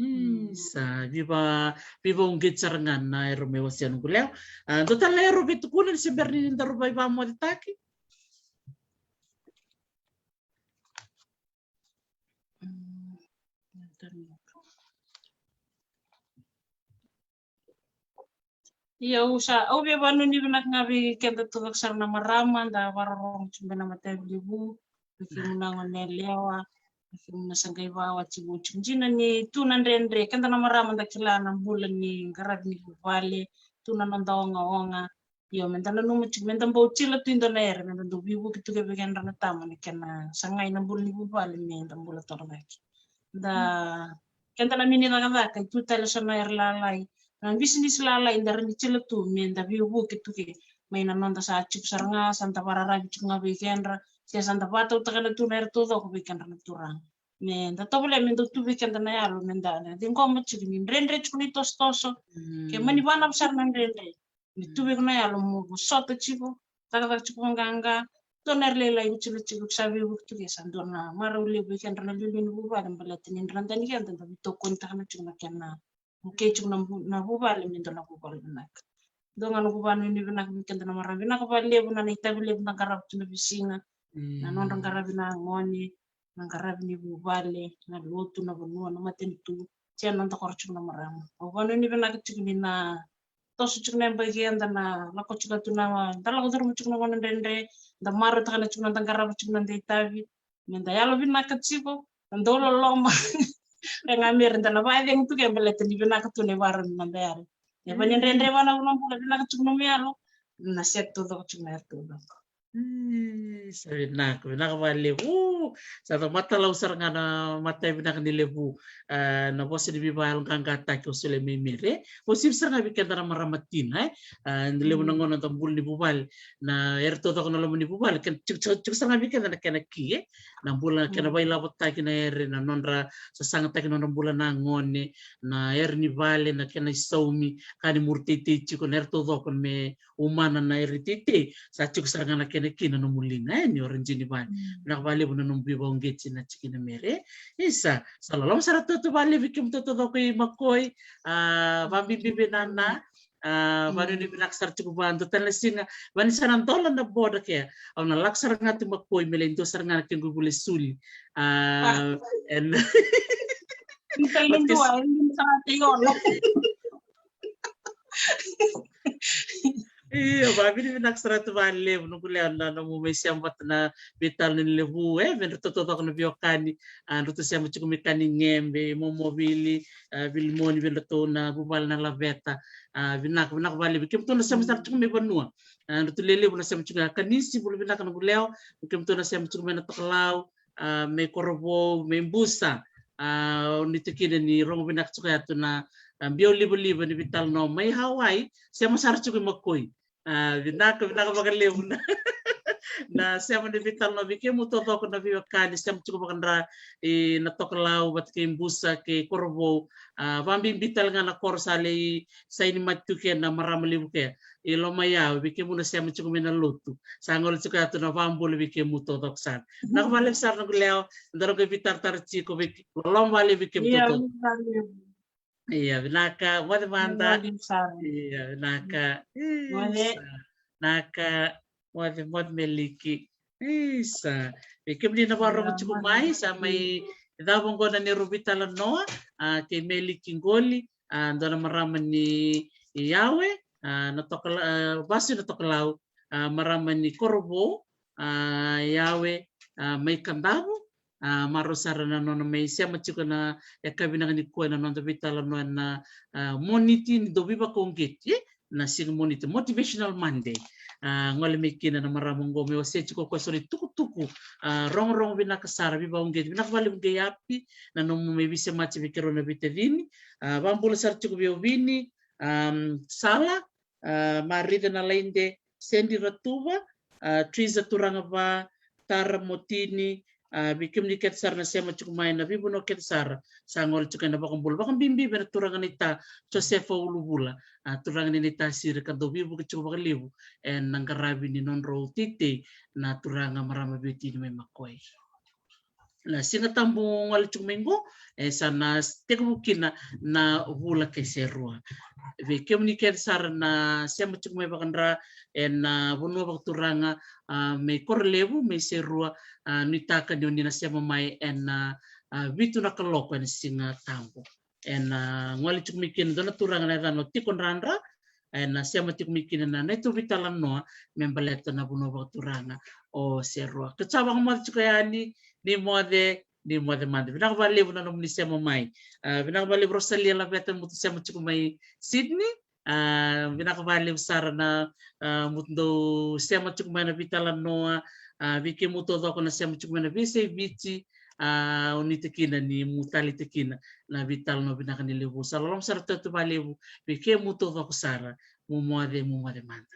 Mm, sa viva, viva uqeti sara ga na era mai wasea noqu lewa. A, dua tale na era veitukuna ni se bera ni daru vaivakamocetaki. Mm, Ia, au sa, au via vanuinui vinaka ga vei keda taucoko sara na marama, da vakarorogo tiko mai na matavi levu, vei kemuna gone yalewa, vei kemuna sa qai vakawati vou tiko. Dina ni tu na dredre, keda na marama da kila na bula ni qaravi ni vuvale, tu na noda ogaoga. Io, meda nanuma tiko, meda bau tila tu e dua na era, meda dau veivuke tu kei vei kedra na tama, na kena sagai na bula ni vuvale, meda bula torocake. Da, keda na mini cakacaka, e tu tale so na era lalai, na bisinisi lalai, da rawa ni tila tu, meda veivuke tu ke, mai na noda sa tiko sara ga, sa da vakararavi tiko ga vei kedra, se sa da vakatautaka na tu na era taucoko vei kedra na turaga. Meda tovolea, meda tu vei keda na yalo, meda na ciqoma tiko ni dredre tiko na itosotoso. Ke mani vanava sara na dredre. Me tu vei iko na yalo mo vosota tiko, cakacaka tiko vaqaqa. Dua na era lailai ko tiko, tiko sa veivuke tu ke sa dua na marau levu vei kedra na liuliu ni vuvale baleta ni dra dani keda da veitokonitaka na tiko na kena vukei tiko na vu-, na vuvale me dua na vuvale vinaka. Dua ga noqu vanuinui vinaka vei keda na marama, vinaka vakalevu na, na itavi levu da qarava tu na veisiga, na nodra qaravi na gone, na qaravi ni vuvale, na lotu, na vanua, na matanitu, se na noda koro tiko na marama. Au vanuinui vinaka tiko ni na toso tiko na yabaki eda na lako tiko tu na, da lako curuma tiko na gauna dredre, da marautaka na tiko na da qarava tiko na da itavi, meda yalo vinaka tiko, na dau loloma. E ga mera da na vakacegu tu ke baleta ni vinaka tu na ivakarau ni noda yalo. E vani dredre vana vuna bula vinaka tiko nomu yalo, na set taucoko tiko na yalo taucoko. Ih, sa vinaka, vinaka vakalevu. Sa da matalau sara ga na matai vinaka ni levu. Ah, na vosa ni veivakayaloqaqataki o Sule Meimere. O sivi sara ga vei keda na marama tina, eh. Ah, ni levu na gauna da bula ni vuvale. Na era taucoko na loma ni vuvale. Kena tiko, tiko, tiko sara ga vei keda na kena ki, eh. Na bula, kena vailavotaki na ere, na nodra sasagataki na nodra bula na gone, na ere ni vale, na kena isaumi, ka ni muri teitei tiko, na era taucoko me umana na ere teitei, sa tiko sara ga na kena ki na nomu liga, eh, ni ora jini vale. Mm. Vinaka vakalevu na nomu veivakauqeti na tikina Mere. Isa, sa loloma sara tautauvata vakalevu vei kemudou taucoko i Makoi, ah, vabibi vei Nana, ah, vanuinui vinaka sara tiko vua, dua tale na siga, vani sa na dola na boda kea, au na lako sara ga tu Makoi, me lai dua sara ga na kequ vula suli. Ah, and Io, vavinavinaka sara tu vakalevu noqu lewa na nomu mai sema vata na veitalanoa ni levu, eh, vei dratou taucoko na veiwekani, ah, dratou sema tiko mai Kanigebe, Momowili, ah, Vilimoni, vei dratou na vuvale na Laveta, ah, vinaka, vinaka vakalevu. Kemudou na sema sara tiko mai vanua, ah, dratou lelevu na sema tiko mai Kanisi, vula vinaka noqu lewa, kemudou na sema tiko mai na Tokalau, ah, mai Korovou, mai Busa. Ah, au nuitaka ni rogo vinaka tiko ya tu na, ah, biau livaliva ni veitalanoa mai Hawaii, sema sara tiko i Makoi. Ah, vinaka, vinaka vakalevu na, na sema ni veitalanoa vei kemudou taucoko na veiwekani, sema tiko vakadra i na Tokalau, vata kei Busa, kei Korovou. Ah, vabibi tale ga na koro sa lai saini mate tu kei na marama levu kei i Lomaiyau, vei kemudou na sema tiko mai na lotu. Sa gole tiko ya tu na vakabula vei kemudou taucoko sara. Vinaka vakalevu sara noqu lewa, da rogo veitaratara tiko, vei, loloma vakalevu vei kemudou taucoko. Ia, vinaka, moce mada. Ia, vinaka. Moce. Isa, vinaka, moce, moce Meliki. Isa, vei kemuni na vakarorogo tiko mai, sa mai cava oqo na neirau veitalanoa, ah, kei Meliki Qoli, ah, dua na marama ni Yawe, ah, na Tokala-, ah, vasu na Tokalau, ah, marama ni Korovou, ah, Yawe, ah, mai Kadavu, ah, marau sara na nona mai sema tiko na yakavi vinaka nikua ena noda veitalanoa ena, ah, Moniti ni dau veivakauqeti, eh, na siga Moniti, Motivational Monday. Ah, gole mai kina na marama oqo me wasea tiko o koya so na itukutuku, ah, rogorogo vinaka sara, veivakauqeti, vinaka vakalevu Qei Api, na nomu mai veisemati vei keirau na veitacini, ah, vakabula sara tiko vei Ovini, ah, Sala, ah, Marica Nalaide, Sandy Ratuva, ah, Teresa Turagava, Tara Motini, ah, vei kemuni kece sara na sema tiko mai na veivanua kece sara, sa gole tiko ena vakabula, vakabibi vei na turaga naita Josefa Uluvula, ah, turaga ni naita Siri ka dau veivuke tiko vakalevu ena qaravi ni nodrau teitei na turaga marama veiwatini mai Makoi. Na Siga Tabu gole tiko mai qo, e sa na tekivu kina na vula kei Serua. Vei kemuni kece sara na sema tiko mai vakadra ena vanua vakaturaga, ah, mai Korolevu, mai Serua, ah, nuitaka ni oni na sema mai ena, ah, vitu na kaloko ena Siga Tabu. Ena, ah, gole tiko mai kina dua na turaga na yacana o Tiko Dradra, ena sema tiko mai kina na neitou veitalanoa me baleta na vanua vakaturaga o Serua. Ka sa vakamoce tiko yani, ni moce, ni moce mada. Vinaka vakalevu na nomuni sema mai. Ah, vinaka vakalevu Rosalia Laveta, mutu sema tiko mai Sydney. Ah, vinaka vakalevu sara na, ah, mutu dau sema tiko mai na veitalanoa, ah, vei kemudou taucoko na sema tiko mai na veiyasai Viti, ah, au nuitaka ni mo taleitaka na veitalanoa vinaka ni levu. Sa loloma sara tautauvata vakalevu vei kemudou taucoko sara. Mo moce, mo moce mada.